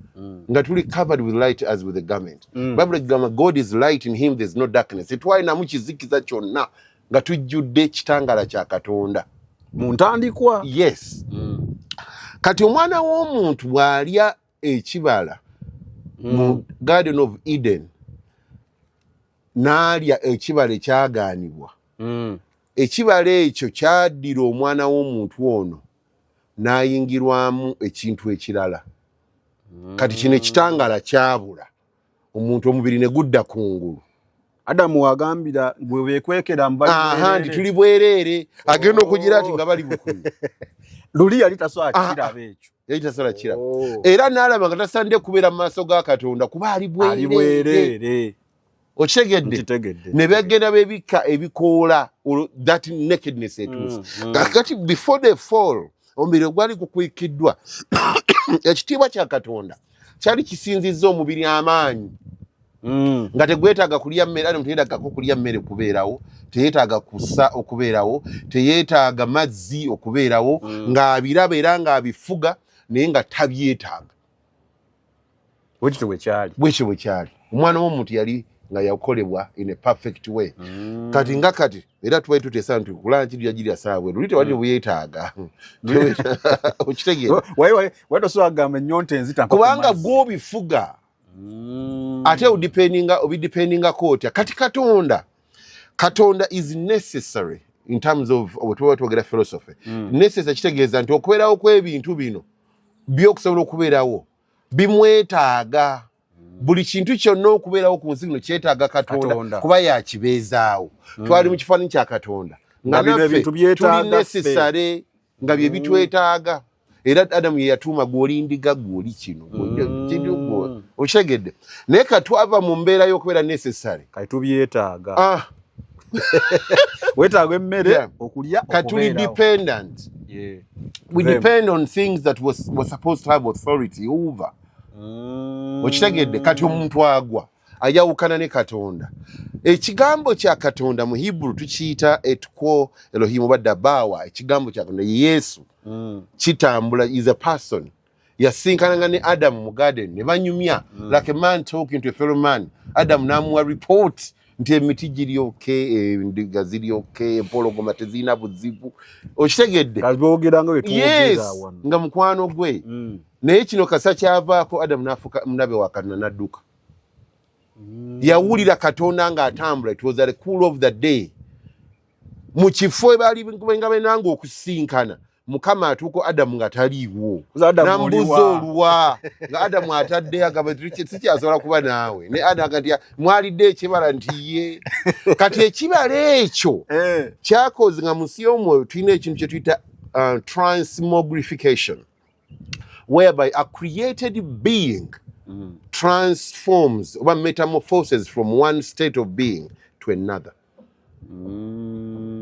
nga tuli covered with light as with a garment. Bible egamba, "God is light, in him there's no darkness." Tetwalinamu kizikiza kyonna, nga tujjudde ekitangaala kya Katonda. Mu ntandikwa. Yes. Kati omwana w'omuntu bw'alya ekibala mu Garden of Eden, n'alya ekibala ekyagaanibwa, ekibala ekyo kyaddira omwana w'omuntu ono n'ayingirwamu ekintu ekirala. Kati kino ekitangaala kyabula omuntu, omubiri ne gudda kungulu. Adamu wagambira bwe beekwekera. Aha, nti tuli bwereere, agenda okugira ati nga bali bukulu. Luli yali tasobola kiraba ekyo. Yali tasobola kiraba. Oh. Era n'alaba nga tasaanidde kubeera mu maaso ga Katonda kuba ali ali bwereere. Bwereere. Okitegedde? Nkitegedde. Ne bagenda bebikka ebikoola olwo that nakedness etuuse. Kakati before the fall, omubiri ogwali gukwikiddwa ekitiibwa kya Katonda kyali kisinzizza omubiri amaanyi, nga tegwetaaga kulya mmere. Adamu teyeetaagako kulya mmere kubeerawo, teyeetaaga kussa okubeerawo, teyeetaaga mazzi okubeerawo, ng'abiraba era ng'abifuga, naye nga tabyetaaga. Bwekityo bwe kyali. Bwekyo bwe kyali. Omwana w'omuntu yali nga yakolebwa in a perfect way. Kati nga kati era tubali tuteesa nti kulanki tujja saawa bweru, luli tewali bwetaaga, okitegeera? Waye tosobola kugamba ennyonta enzita mpa ku Kubanga mazzi. gw'obifuga, ate odependinga, obidependingako otya? Kati Katonda is necessary in terms of bwe tuba twogera philosophy. Necessary kitegeeza nti okubeerawo kw'ebintu bino byokusobola okubeerawo bimwetaaga. Buli kintu kyonna okubeerawo ku nsi kuno kyetaaga Katonda, Katonda. kuba yakibeezaawo. Twali mu kifaananyi kya Katonda, nga Nga bino naffe ebintu byetaaga tuli ffe. necessary, nga bye bitwetaaga. Era Adamu ye yatuuma, gw'oli ndiga, gw'oli kino, okitegedde? Naye katwava mu mbeera y'okubeera necessary. Kati tubyetaaga. Ah, weetaaga emmere okulya, katuli okubeerawo. Dependent. We Them. depend on things that was supposed to have authority over. Okitegedde? Kati omuntu agwa, ayawukana ne Katonda. Ekigambo kya Katonda mu Hebrew tukiyita etko Elohimu oba dabawa. Ekigambo kya Katonda ye Yesu. Kitambula, is a person. Yasinkananga ne Adamu mu garden ne banyumya like a man talking to a fellow man. Adamu n'amuwa report nti emiti giri okay, endiga ziri okay, empologoma tezirina buzibu, okitegedde? Nga boogera nga bwe Yes. twogera wano. Nga mukwano gwe. Naye kino kasa kyavaako, Adamu n'afuuka mulabe wa Katonda, n'adduka. Yawulira Katonda ng'atambula. It was at the cool of the day, mu kifo baali nga benanga okusinkana. Mukama atuuka, Adamu nga taliiwo. Kuza Adamu Nambuuza oliwa? Oluwa nga Adamu ataddeyo, agamba nti sikyasobola kuba naawe. Ne Adamu aga nti mwalidde ekibala? Nti ye. Kati ekibala ekyo kyakoze nga mu nsi y'omwoyo tulina ekintu kye tuyita transmogrification, whereby a created being transforms oba metamorphoses from one state of being to another.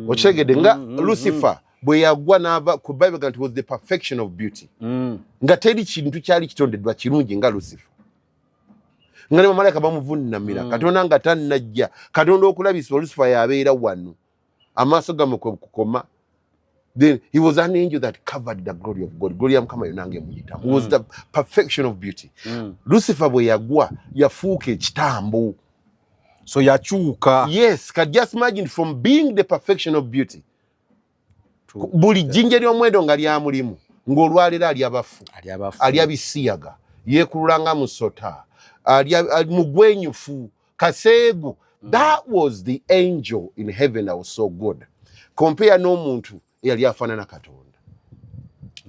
Okitegedde? Nga Lucifer bwe yagwa n'ava ku Bible nti was the perfection of beauty, nga teri kintu kyali kitondeddwa kirungi nga Lucifer, nga ne bamalayika bamuvunnamira. Katonda nga tannajja, Katonda okulabisibwa, Lucifer yabeera wano, amaaso gammwe kwe kukoma. Then he was an angel that covered the glory of God. Glory ya Mukama yonna ng'emuyitamu. He was the perfection of beauty. Lucifer bwe yagwa, yafuuka ekitambo. So yakyuka. Yes. Can just imagine, from being the perfection of beauty, buli jjinja ery'omuwendo nga lyamulimu, ng'olwaleero alya bafu. Ali abafu. Alya bisiyaga, yeekulula nga musota, alya mugwenyufu kaseegu. That was the angel in heaven that was so good. Compare n'omuntu eyali afaanana Katonda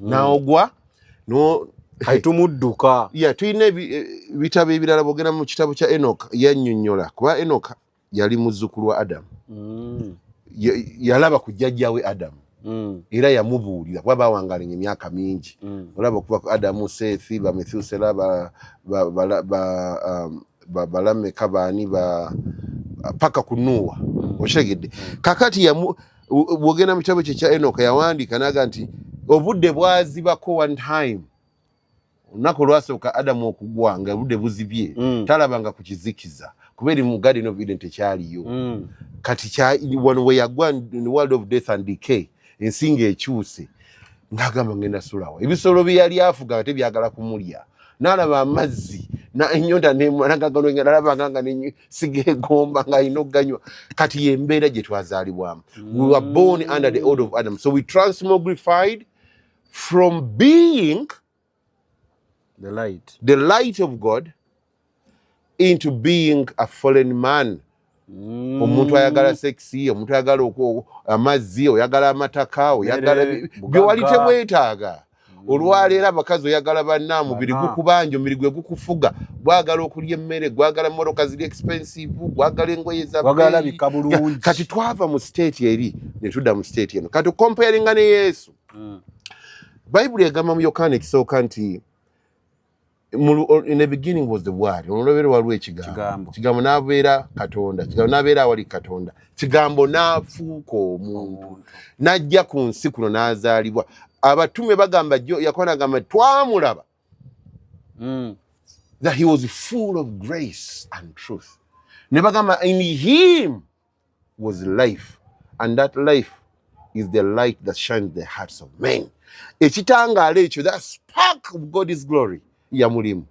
n'ogwa no. Kati tumudduka. Yeah, tulina ebitabo ebirala. Bwogenda mu kitabo kya Enoch, yannyonnyola, kuba Enoch yali muzzukulu wa Adamu. Yalaba ku jjajjawe Adamu, era yamubuulira, kuba bawangalanya emyaka mingi. Olaba okuva ku Adamu, Sethi, Bamethusela, Balameka, baani, ba Paka ku Nuuwa, okitegedde? Kakati bwogenda mu kitabo kye kya Enoka, yawandiika naga nti obudde bwazibako one time, olunaku olwasooka Adamu okugwa, nga obudde buzibye, talabanga ku kizikiza, kuba eri mu Garden of Eden tekyaliyo. Kati wano we yagwa in the world of death and decay, ensi ng'ekyuse, ng'agamba, "Ngenda sulawo." Ebisolo bye yali afuga ate byagala kumulya. N'alaba amazzi, ennyonta nalabanga nga sigegomba ng'alina okuganywa. Kati yembeera gye twazaalibwamu. We were born under the order of Adam, so we transmogrified from being the light, the light of God into being a fallen man, omuntu ayagala sexy, omuntu ayagala amazzi, oyagala amataka, oyagala Mmere, byewali bugagga. Tebwetaaga. Olwaleero abakazi oyagala banna, omubiri Bana. gukubanja, omubiri gwe gukufuga, gwagala okulya emmere, gwagala motoka ziri expensive, gwagala engoye za Gwagala bbeeyi. labika bulungi. Kati twava mu state eri ne tudda mu state eno. Kati comparinga ne Yesu, Bayibuli egamba mu Yokaana ekisooka nti in the beginning was the Word, olulobero waliwo ekigambo. Kigambo. Kigambo n'abeera Katonda, Kigambo n'abeera awali Katonda, Kigambo n'afuuka omuntu, n'ajja ku nsi kuno n'azaalibwa. Abatume bagamba, Yakobo agamba, twamulaba that he was full of grace and truth. Ne bagamba, in him was life, and that life is the light that shines the hearts of men. Ekitangaala ekyo, that spark of God's glory yamulimu.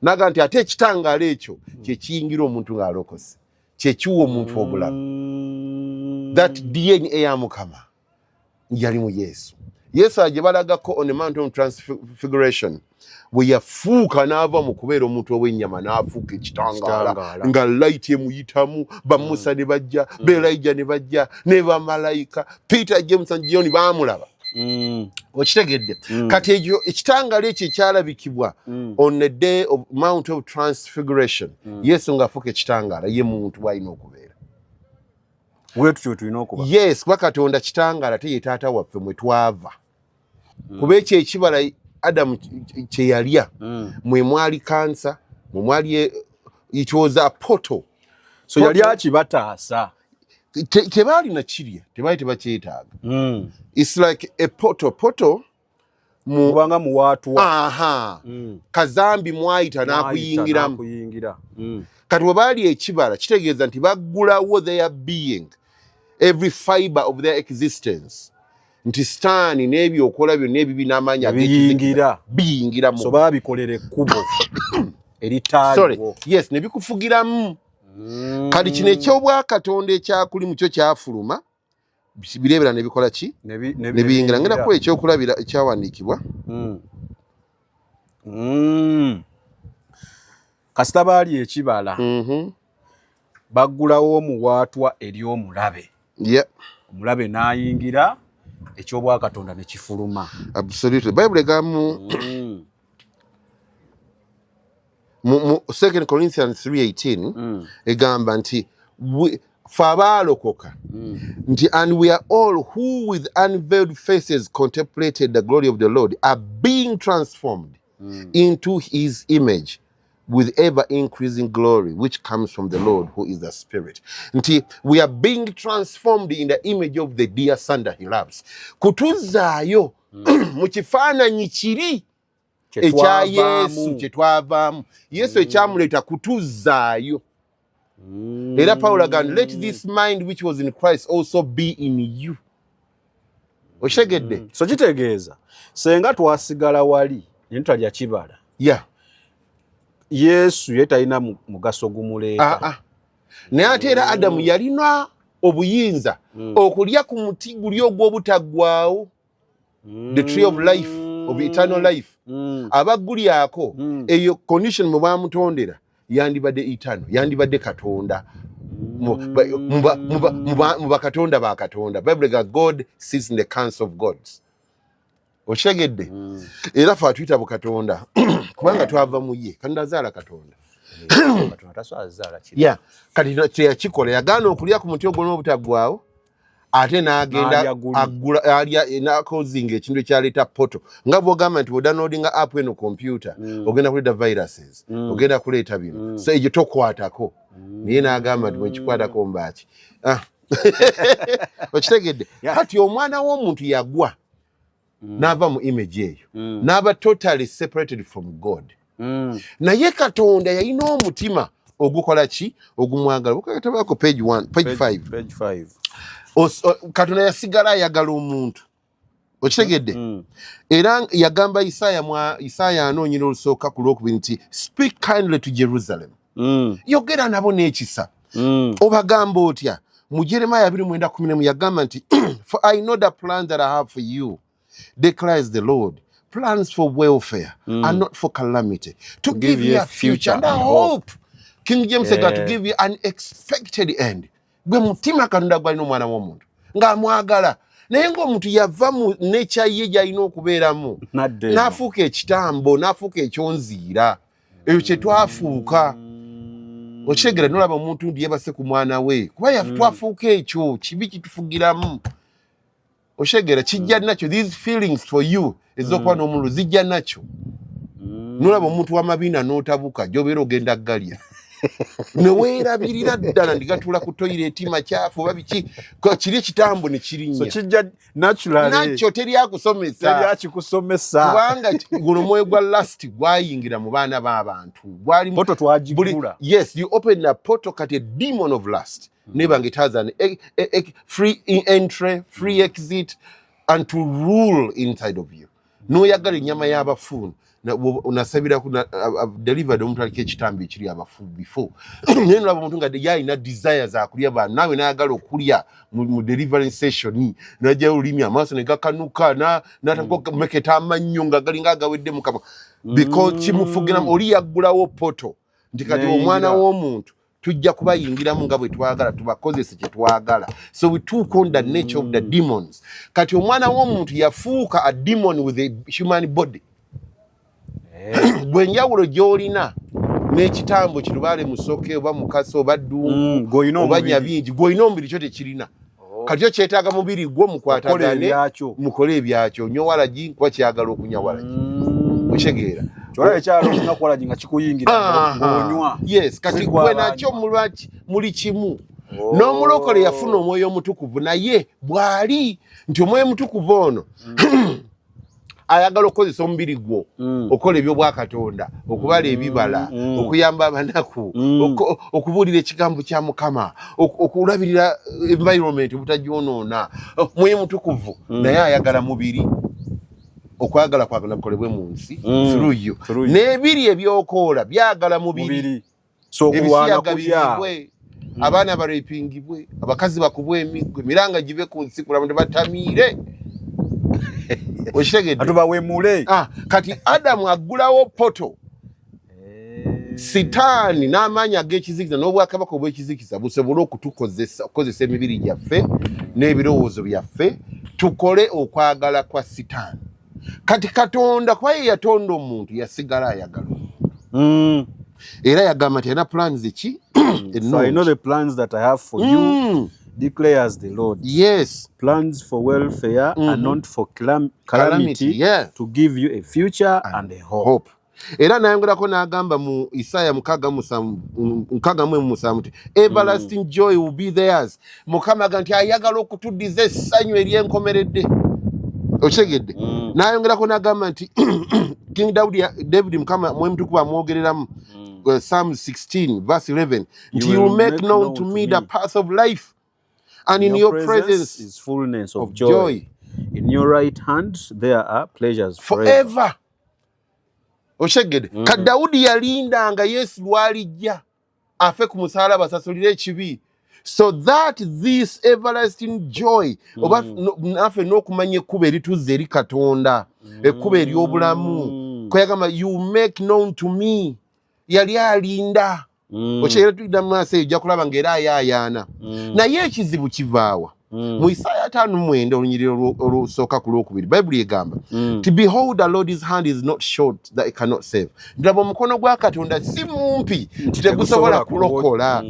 Naga nti ate ekitangaala ekyo kyekiyingira omuntu ng'alokose, kyekiwa omuntu obulamu. That DNA ya Mukama yali mu Yesu. Yesu agye balagako on the Mount of Transfiguration, bwe yafuuka n'ava mu kubeera omuntu ow'ennyama n'afuuka ekitangaala, Ekitangaala. nga light emuyitamu. Bamusa ne bajja, Belaija ne bajja, ne bamalayika, Peter, James and John baamulaba. Okitegedde? Kati ekyo ekitangaala ekyo ekyalabikibwa on the day of Mount of Transfiguration, Yesu ng'afuuka ekitangaala, ye muntu bw'alina okubeera. Bwe tutyo tulina okuba. Yes, kuba Katonda kitangaala, ate ye taata waffe mwe twava. Kuba ekyo ekibala Adamu kye yalya, mwe mwali kansa, mwe mwali, it was a portal. So yali akibataasa. Tebaalina kirya, tebaali tebakyetaaga. It's like a portal, portal mu Kubanga muwaatwa. Aha, kazambi mwayita n'akuyingiramu. N'akuyingira. Kati bwe baali ekibala, kitegeeza nti baggulawo their being, every fiber of their existence, nti sitaani n'ebyokola byonna ebibi n'amaanyi Biyingira. biyingiramu. So baabikolera ekkubo Sorry. eritaaliwo. Yes, ne bikufugiramu. Kati kino ekyobwakatonda ekyakuli mukyo kyafuluma, bireebera ne bikola ki? Ne biyingira. Ngenda kuwa ekyokulabira ekyawandiikibwa. Kasita baali ekibala, baggulawo omuwaatwa eri omulabe. Omulabe n'ayingira, ekyobwakatonda ne kifuluma. Absolutely. Bible egamba mu 2 Corinthians 3:18, egamba nti fe abaalokoka, nti and we are all who with unveiled faces contemplated the glory of the Lord are being transformed into his image with ever increasing glory, which comes from the Lord, who is the Spirit. Nti we are being transformed in the image of the dear Son that he loves, kutuzzaayo mu kifaananyi kiri ekya Yesu kyetwavaamu. Yesu ekyamuleeta kutuzzaayo. Era Pawulo agamba, "Let this mind which was in Christ also be in you." Okitegedde? So kitegeeza senga twasigala wali ne tutalya kibala, Yesu ye talina mugaso gumuleeta. Ah, ah. Naye ate era Adamu yalina obuyinza okulya ku muti guli ogw'obutaggwaawo, the tree of life, of eternal life. Abagulyako, eyo condition mwe bamutondera, yandibadde eternal, yandibadde Katonda mu bakatonda ba Katonda. Bible ga God sits in the council of gods. Okitegedde? Era fe atuyita bukatonda kubanga twava mu ye. Katonda azaala Katonda. Katonda tasobola zaala kiri. Yeah. Kati teyakikola, yagaana okulya ku muti ogwo n'obutaggwaawo. Ate n'agenda agula alya n'acausinga ekintu ekyaleeta portal, nga bw'ogamba nti bw'odownloadinga app eno computer, ogenda kuleeta viruses, ogenda kuleeta bino. So egyo tokwatako. Naye n'agamba nti bwekikwatako mbaaki. Ah. Okitegedde? Kati omwana w'omuntu yagwa n'ava mu image eyo, n'aba totally separated from God. Naye Katonda yalina omutima ogukola ki? Ogumwagala. Bukatabako page 1, page 5. Page 5. Katonda yasigala ayagala omuntu, okitegedde? Era yagamba Isaaya, mwa Isaaya anoonyera olusooka ku lwokubiri nti, "Speak kindly to Jerusalem." Yogera nabo n'ekisa. Obagamba otya? Mu Jeremaya 29:11 yagamba nti, "For I know the plans that I have for you, declares the Lord, plans for welfare and not for calamity, to give you a future and a hope." King James yeah. To give you an expected end. Gwe mutima Katonda gwalina omwana w'omuntu ng'amwagala, naye ng'omuntu yava mu nature ye gy'alina okubeeramu, Nadda eno. N'afuuka ekitambo, n'afuuka ekyonziira. Ekyo kye twafuuka, okitegera? Nolaba omuntu nti yebase ku mwana we kuba twafuuka ekyo kibi kitufugiramu, okitegera? Kijja nakyo. These feelings for you ez'okuba n'omululu zijja nakyo. Nolaba omuntu w'amabiina n'otabuka, gy'obeera ogenda galya neweerabirira ddala ndigatuula ku toilet makyafu oba biki. Kiri ekitambo ne So kirinnya. Kijja naturally. Nakyo teri akusomesa. Teri akikusomesa. Kubanga guno omwoyo gwa lust gwayingira mu baana b'abantu. Gwali Portal twagigula. Yes, you open a portal. Kati a demon of lust nebanga it has an a free entry, free exit and to rule inside of you. N'oyagala ennyama y'abafu. Nasabiraku I've delivered omuntu aliko ekitambo ekiri abafu before, naye nolaba omuntu nga ye alina desire zakulya bantu, naawe nayagala okulya mu deliverance session, najjayo olulimi, amaaso ne gakanuka, nataka amannyo nga galinga agawedde mukama, because kimufugiramu. Oli yaggulawo portal nti kati Neyingira. omwana w'omuntu tujja kubayingiramu nga bwe twagala, tubakozese kye twagala. So we took on the nature of the demons. Kati omwana w'omuntu yafuuka a demon with a human body. Bwenjawulo gy'olina n'ekitambo kirubaale musoke oba mukasa oba ddungu Gw'olina oba omubiri. nyabingi, gw'olina omubiri, kyo tekirina. Kati kyo kyetaaga mubiri gwo mukwatagane. Ebyakyo. Mukole ebyakyo. Onywa walagi kuba kyagala okunywa walagi, okitegeera? Kyolaba ekyalo olunaku walagi nga kikuyingira ng'onywa. Yes, kati Si gwe gwe nakyo abanywa. mulwaki muli kimu. N'omulokole yafuna omwoyo omutukuvu, naye bw'ali nti omwoyo omutukuvu ono ayagala okukozesa omubiri gwo okukola ebyobwakatonda, okubala ebibala, okuyamba abanaku, okubuulira ekigambo kya Mukama, okulabirira environment obutagyonoona. Omwoyo mutukuvu naye ayagala mubiri, okwagala kwagala kukolebwe mu nsi through you. Through you. N'ebiri ebyokoola byagala mubiri. Mubiri, so okulwana Ebisiyaga kulya. biribwe, abaana barepingibwe, abakazi bakubwe emiggo, emiranga give ku nsi kulamu tebatamiire, okitegedde? Atubawemule. Ah, kati Adamu aggulawo portal, Sitaani n'amaanyi ag'ekizikiza n'obwakabaka obw'ekizikiza busobole okutukozesa, okukozesa emibiri gyaffe n'ebirowoozo byaffe, tukole okwagala kwa Sitaani. Kati Katonda, kuba ye yatonda omuntu, yasigala ayagala omuntu. Era yagamba nti alina plans ki? So I know the plans that I have for you, declares the Lord. Plans for welfare and not for calamity, Calamity, yeah. to give you a future and a hope. Hope. Era nayongerako n'agamba mu Isaaya 67 nti everlasting joy will be theirs. Mukama aga nti ayagala okutuddiza essanyu ery'enkomeredde, okitegedde? N'ayongerako n'agamba nti King Daudi, David, Mukama mwe mutukuvu amwogereramu, Psalm 16 verse 11 nti, "You will make known to me the path of life, and in your presence is fullness of of joy. joy. In your right hand there are pleasures forever." Forever, okitegedde? Ka Dawudi yalindanga Yesu lwalijja afe ku musalaba asasulire ekibi, so that this everlasting joy oba naffe n'okumanya ekkubo erituzza eri Katonda, ekkubo ery'obulamu. Kweyagamba, "You make known to me." Yali alinda. Okyera tuyida mu maaso eyo, ojja kulaba ng'era ayaayaana. Naye ekizibu kivaawa? Mu Isaaya 59 olunyiriri olusooka ku lwokubiri, Bayibuli egamba ti, "Behold, the Lord's hand is not short that it cannot save." Ndaba omukono gwa Katonda si mumpi nti tegusobola kulokola.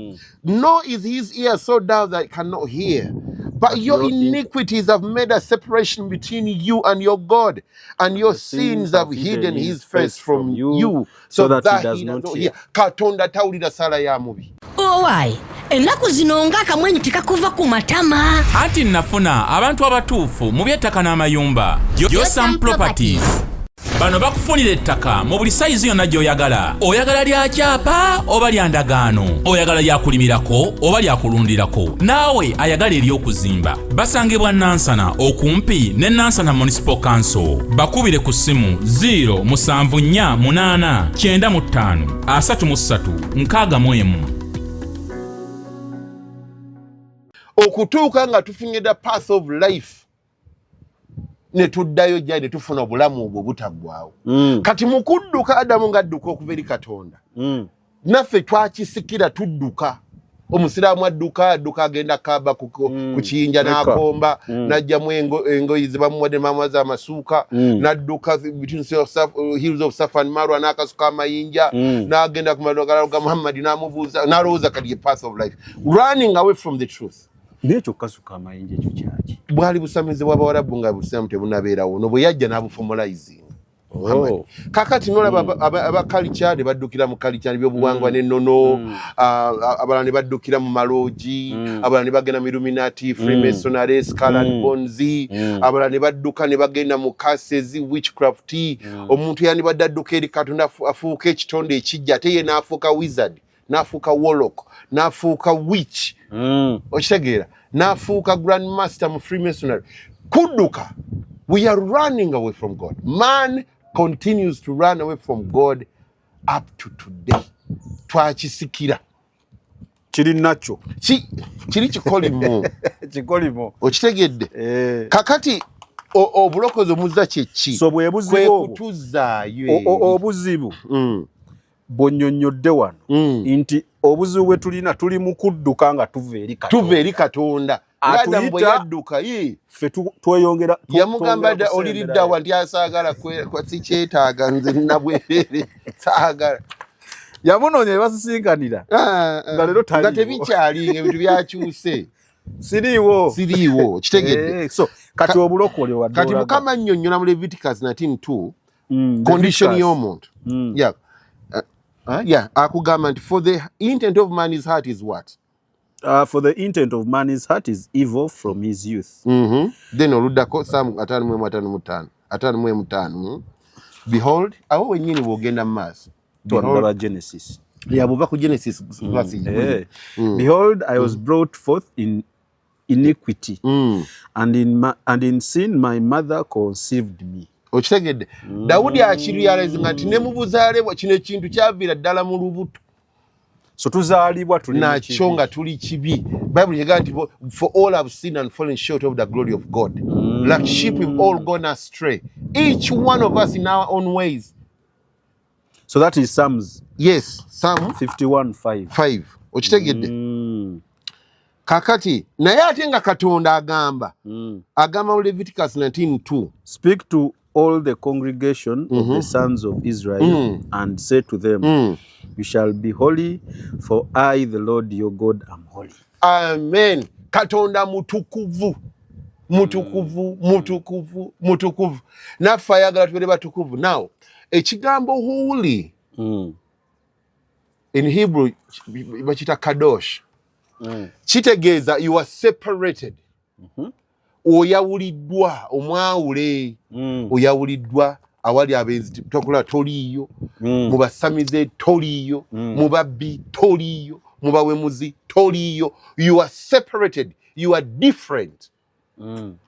"Nor is his ear so dull that it cannot hear. But But your iniquities have made a separation between you and your God, and your sins have hidden his face from you, so that he does not hear. Katonda tawulira sala ya mubi. Owaaye, ennaku zino ng'akamwenyu tekakuva ku matama. Anti nafuna abantu abatuufu mu by'ettaka n'amayumba. Josam Properties. Bano bakufunira ettaka mu buli sayizi yonna gy'oyagala. Oyagala lya kyapa oba lya ndagaano, oyagala lyakulimirako oba lyakulundirako, naawe ayagala ery'okuzimba. Basangibwa Nansana okumpi ne Nansana Municipal Council. Bakubire ku ssimu 0748 95 33 61. Okutuuka nga tufunye the path of life ne tuddayo gyali ne tufuna obulamu obwo obutaggwawo. Kati mu kudduka, Adamu ng'adduka okuva eri Katonda, naffe twakisikira, tudduka. Omusiraamu adduka, adduka agenda Kaaba ku kiyinja n'akomba, n'ajjamu engoyi ze bamuwadde, mamuwaza amasuuka, n'adduka between hills of Safa and Marwa, n'akasuka amayinja, n'agenda ku malagala ga Muhammadi n'amubuuza, n'alowooza kati ye path of life, running away from the truth. Naye ekyo kukasuka amayinja ekyo kyaki? Bwali busamize bw'Abawarabu nga busiraamu tebunabeerawo. No bwe yajja n'abuformalizing. Oh. Kakati nolaba aba culture ne baddukira mu culture ebyobuwangwa n'ennono, abalala ne baddukira mu maloogi, abalala ne bagenda mu Illuminati, Freemasonry, skull and bones, abalala ne badduka ne bagenda mu curses, witchcraft. Omuntu yandibadde adduka eri Katonda afuuka ekitonde ekijja, ate ye n'afuuka wizard, n'afuuka warlock, n'afuuka witch. Okitegeera? N'afuuka grand master mu Freemasonry. Kudduka. We are running away from God. Man continues to run away from God up to today. Twakisikira. Kiri nakyo. Kiri kikolimu. Kikolimo. Okitegedde? Eh. Kakati obulokozi omuzza kyeki? So bwe buzibu Kwe obwo. Kutuzaayo eri. Obuzibu bwonnyonnyodde wano nti obuzibu bwe tulina, tuli mu kudduka nga tuva eri Katonda. Tuva eri Katonda. Atuyita- Adamu bwe yadduka, ye Ffe tweyongera yamugamba twongera dda, oliriddawa? Nti asaagala sikyetaaga nze nabwerere, saagala. Yamunoonya ne basisinkanira. Ah, ah. Nga leero taliiwo. Nga tebikyali, ebintu byakyuse. Siriiwo. Siriiwo, kitegedde? Eh, so kati obulokole wadde Kati olaga. Mukama nnyonnyola mu Leviticus 19:2 condition Leviticus. y'omuntu. Yeah. Yeah, akugamba nti for the intent of man's heart is what? For the intent of man's heart is evil from his youth. Then oluddako Psalm 51 55. Behold, awo wennyini bw'ogenda mu maaso. Twandaba Genesis. Yeah, bw'ova ku Genesis verse. Eh. Behold, I was brought forth in iniquity, and in sin my mother conceived me. Okitegedde? Dawudi akirealizinga nti ne mu buzaale bwe kino ekintu kyaviira ddala mu lubuto. So tuzaalibwa tuli mu Nakyo kibi. Nga tuli kibi. Bayibuli egamba nti for all have sinned and fallen short of the glory of God. Like sheep we've all gone astray, each one of us in our own ways. So that is Psalms Yes, Psalm 51:5. 5. Okitegedde? Kakati naye ate nga Katonda agamba, agamba mu Leviticus 19:2. Speak to all the congregation of the sons of Israel and say to them, you shall be holy, for I, the Lord your God, am holy. Amen. Katonda mutukuvu, mutukuvu, mutukuvu, mutukuvu. Naffe ayagala tubeere batukuvu. Now ekigambo holy in Hebrew bakita kadosh. Kitegeeza you are separated, oyawuliddwa, omwawule. Oyawuliddwa. Awali abenzi tokola, toliiyo. Mu basamize toliiyo, mu babbi toliiyo, mu bawemuzi toliiyo. You are separated, you are different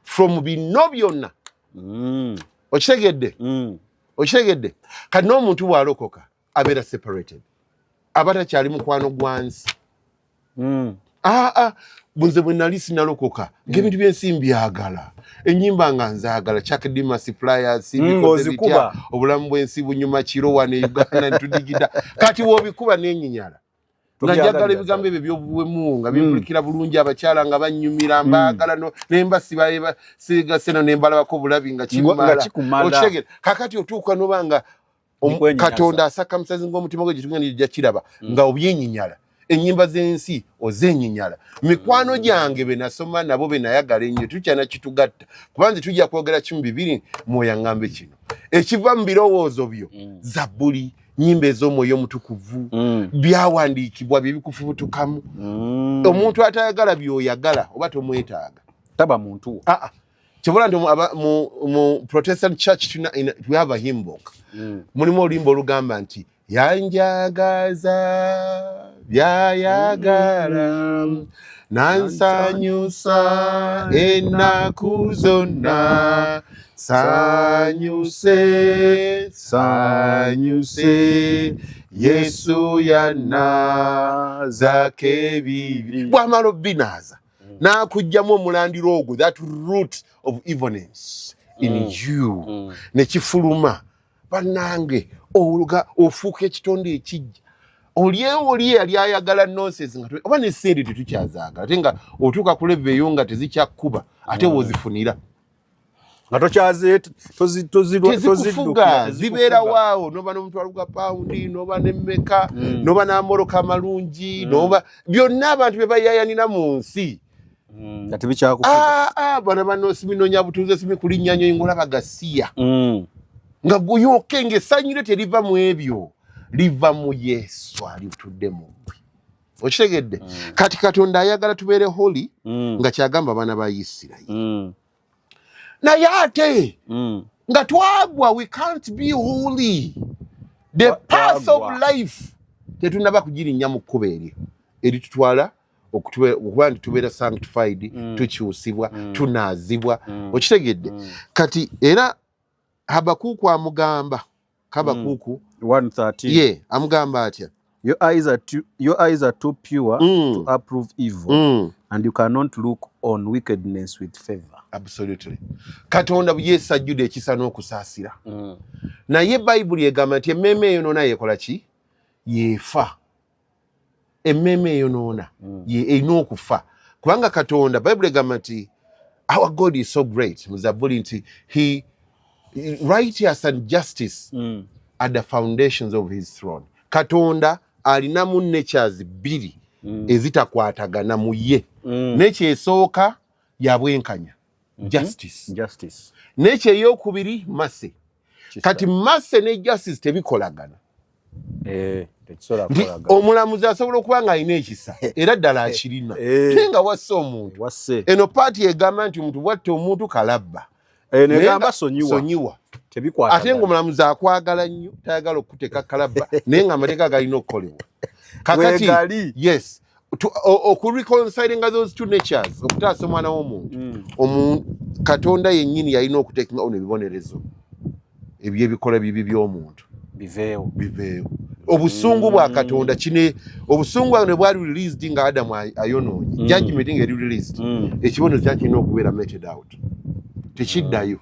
from bino byonna. Okitegedde? Okitegedde? Kati n'omuntu bw'alokoka abeera separated, aba takyali mukwano gwa nsi. Aa, nze bwe nali sinalokoka, ng'ebintu byensi mbyagala, ennyimba nga nzaagala, Chuck Dimas Pliers, bikoze Ng'ozikuba. bitya, obulamu bw'ensi bunyuma kiro wano e Uganda ntudigida. Kati w'obikuba n'enyinyala nga njagala ebigambo ebyo ebyobuwemu nga bimpulikira bulungi, abakyala nga banyumira, mbaagala nemba sigaseno nembalabako bulabi nga Nga kimmala. kikumala. Okitegeera? Kakati otuuka noba nga Nikwenyinyasa. Katonda asakamusazi ng'omutima gwe gitugenda gijja kiraba nga obyenyinyala. Ennyimba z'ensi ozenyinyala. Mikwano gyange be nasoma nabo be nayagala ennyo tukyana kitugatta, kuba nze tujja kwogera kimu bibiri, mwoyo aŋŋambe kino ekiva mu birowoozo byo. Zabbuli, nyimba ez'omwoyo omutukuvu, byawandiikibwa bye bikufubutukamu. Omuntu atayagala by'oyagala oba tomwetaaga. Taba muntu wo. Ah, ah. Kyobola nti mu Protestant church we have a hymn book. Mulimu oluyimba olugamba nti yanjagaza byayagala, nansanyusa ennaku zonna, sanyuse sanyuse, Yesu yannaazako ebibi. Bwamala obinaaza n'akugjamu omulandiro ogwo, that root of evilness in you, nekifuluma. Bannange, oluga ofuuka ekitonde ekijja. Olyewo oli eyali ayagala nonsense nga oba ne sente tetukyazaagala, ate nga otuuka ku level eyo nga tezikyakkuba, ate wozifunira. Nga tokyaze Tezikufuga, zibeerawaawo. Noba n'omutwalo gwa pawundi, noba nemmeka, noba n'amoroka amalungi, noba byonna abantu bye bayayanira mu nsi. Nga tebikyakufuga. Ah, ah, bano bano siminonya butuuze, simikulinnya nyonyi, ngolaba gasiya nga guyoke, nga essanyu lyo teriva mu ebyo, liva mu Yesu alitudde mu ggwe. Okitegedde? Kati Katonda ayagala tubeere holy, nga kyagamba abaana ba Isirayiri. Naye ate nga twagwa, we can't be holy. The path of Twagwa. life tetunaba kugirinnya mu kkubo eryo eritutwala okuba nti tubeera sanctified, tukyusibwa, tunaazibwa. Okitegedde? Kati era Habakuuku amugamba, Habakuuku 113. Ye amugamba atya? Your eyes are too pure to approve evil, and you cannot look on wickedness with favor. Absolutely. Katonda Yesu ajjudde ekisa n'okusaasira, naye Bayibuli egamba nti emmeeme eyonoona yekola ki? Yeefa. Emmeeme eyonoona ye erina okufa, kubanga Katonda, Bayibuli egamba nti our God is so great mu Zabbuli nti he righteous and justice are the foundations of his throne. Katonda alinamu natures bbiri ezitakwatagana mu ye. Nekyesooka yabwenkanya, justice. Justice. Nekyeyokubiri mercy. Kati mercy ne justice tebikolagana. Eh, tekisobola Nti kukolagana. omulamuzi asobola okuba nga alina ekisa, era ddala akirina, naye nga wasse omuntu. Wasse. Eno paati egamba nti omuntu bwatta omuntu kalabba. Eh, Naye negamba nga sonyiwa. Sonyiwa. Tebikwatagana. Ate ngaomulamuzi akwagala nnyo, tayagala okuteeka kalabba, naye nga amateeka galina okukolebwa kakati. Weegali. Yes, okureconcilinga those two natures, okutaasa omwana w'omuntu, Katonda yennyini yalina okutekinga ono ebibonerezo ebyebikola bibi by'omuntu. Biveewo. Biveewo. Obusungu bwa Katonda kine, obusungu bwa ne bwali released nga Adamu ayonoonye, judgment nga eri released, ekibonerezo kyali kirina okubeera meted out, tekiddayo.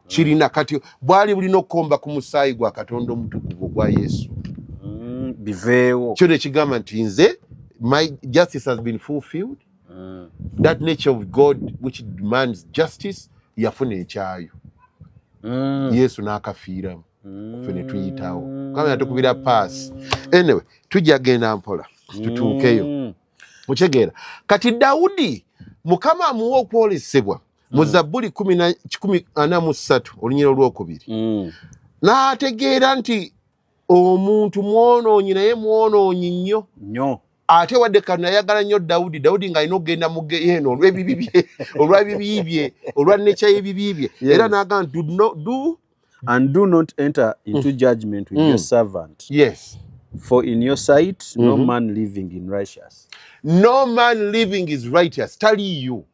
Kirina kati bwali bulina okukomba ku musaayi gwa Katonda omutukuvu ogwa Yesu. Biveewo. Kyo nekigamba nti nze my justice has been fulfilled. That nature of God which demands justice yafuna ekyayo. Yesu n'akafiiramu, ffe ne tuyitawo kama yatukubira paasi. Anyway, tujja genda mpola tutuukeyo. Okitegeera? Kati Dawudi, Mukama amuwa okwolesebwa mu Zabbuli 143 olunyiriri olwokubiri, n'ategeera nti omuntu mwonoonyi, naye mwonoonyi nnyo. Nnyo. Ate wadde kano ayagala nnyo Dawudi, Dawudi ng'alina okugenda mu geyeeno olw'ebibi bye, olw'ebibi bye, olwa nature y'ebibi bye. Era n'agamba nti do not do And do not enter into judgment with your servant, for in your sight no man living in righteous. No man living is righteous, taliiyo.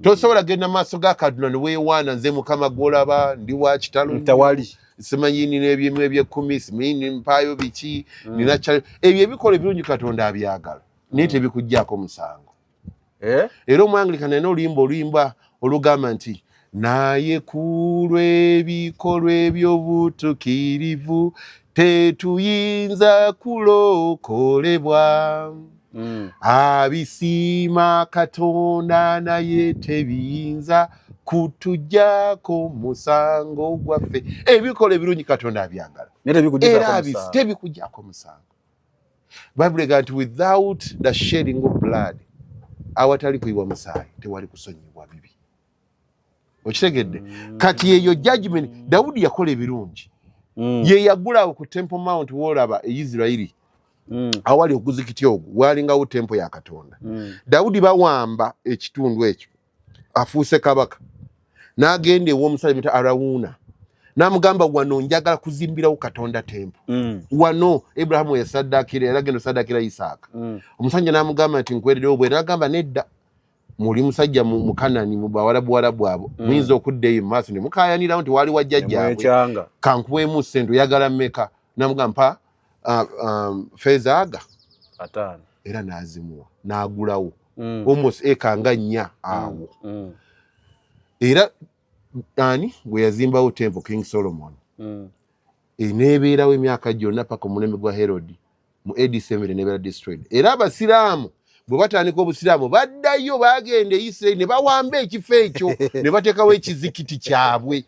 Tosobola genda maaso ga Katonda ne weewaana, nze Mukama gw'olaba ndi wa kitalo nnyo. Tewali. Simanyi nina ebyemu ebyekumi, simanyi mpaayo biki, nina ebyo ebikola ebirungi Katonda abyagala, naye tebikuggyako musango. Eh? Era Omwangilikana alina oluyimba, oluyimba olugamba nti naye ku lw'ebikolwa eby'obutuukirivu tetuyinza kulokolebwa. Abisiima Katonda, naye tebiyinza kutuggyako musango gwaffe. Ebikola ebirungi Katonda abyagala, Naye tebikuggyako era musango. tebikuggyako musango. Bayibuli egamba nti without the shedding of blood, awatali kuyiwa musaayi tewali kusonyibwa bibi. Okitegedde? Kati eyo judgment. Dawudi yakola ebirungi. Ye yagulawo ku Temple Mount, woolaba e Isirairi awali oguzikiti ogwo, walingawo temple ya Katonda. Dawudi bawamba ekitundu ekyo, afuuse kabaka, n'agenda ew'omusajja mita Arawuuna, n'amugamba, "Wano njagala kuzimbirawo Katonda temple, wano Ibulahamu yasaddakira era genda osaddakira Isaaka." Omusajja n'amugamba nti, "Nkwererewo bwere." N'agamba, "Nedda, muli musajja mu Kanani, mu bawarabuwarabu abo, muyinza okudda eyo mu maaso ne mukayanirawo nti wali wajjajjaabwe." Nemwekyanga. "Kankuweemu ssente, oyagala mmeka?" Namugamba, "Mpa feeza aga 50." Era n'azimuwa, n'agulawo almost eka nga 4 awo. Era ani gwe yazimbawo temple? King Solomon. Eneebeerawo emyaka gyonna paka omulembe gwa Herod mu AD 70 nebeera destroyed. Era abasiraamu bwe batandika obusiraamu, baddayo bagenda e Isirairi ne bawamba ekifo ekyo ne bateekawo ekizikiti kyabwe,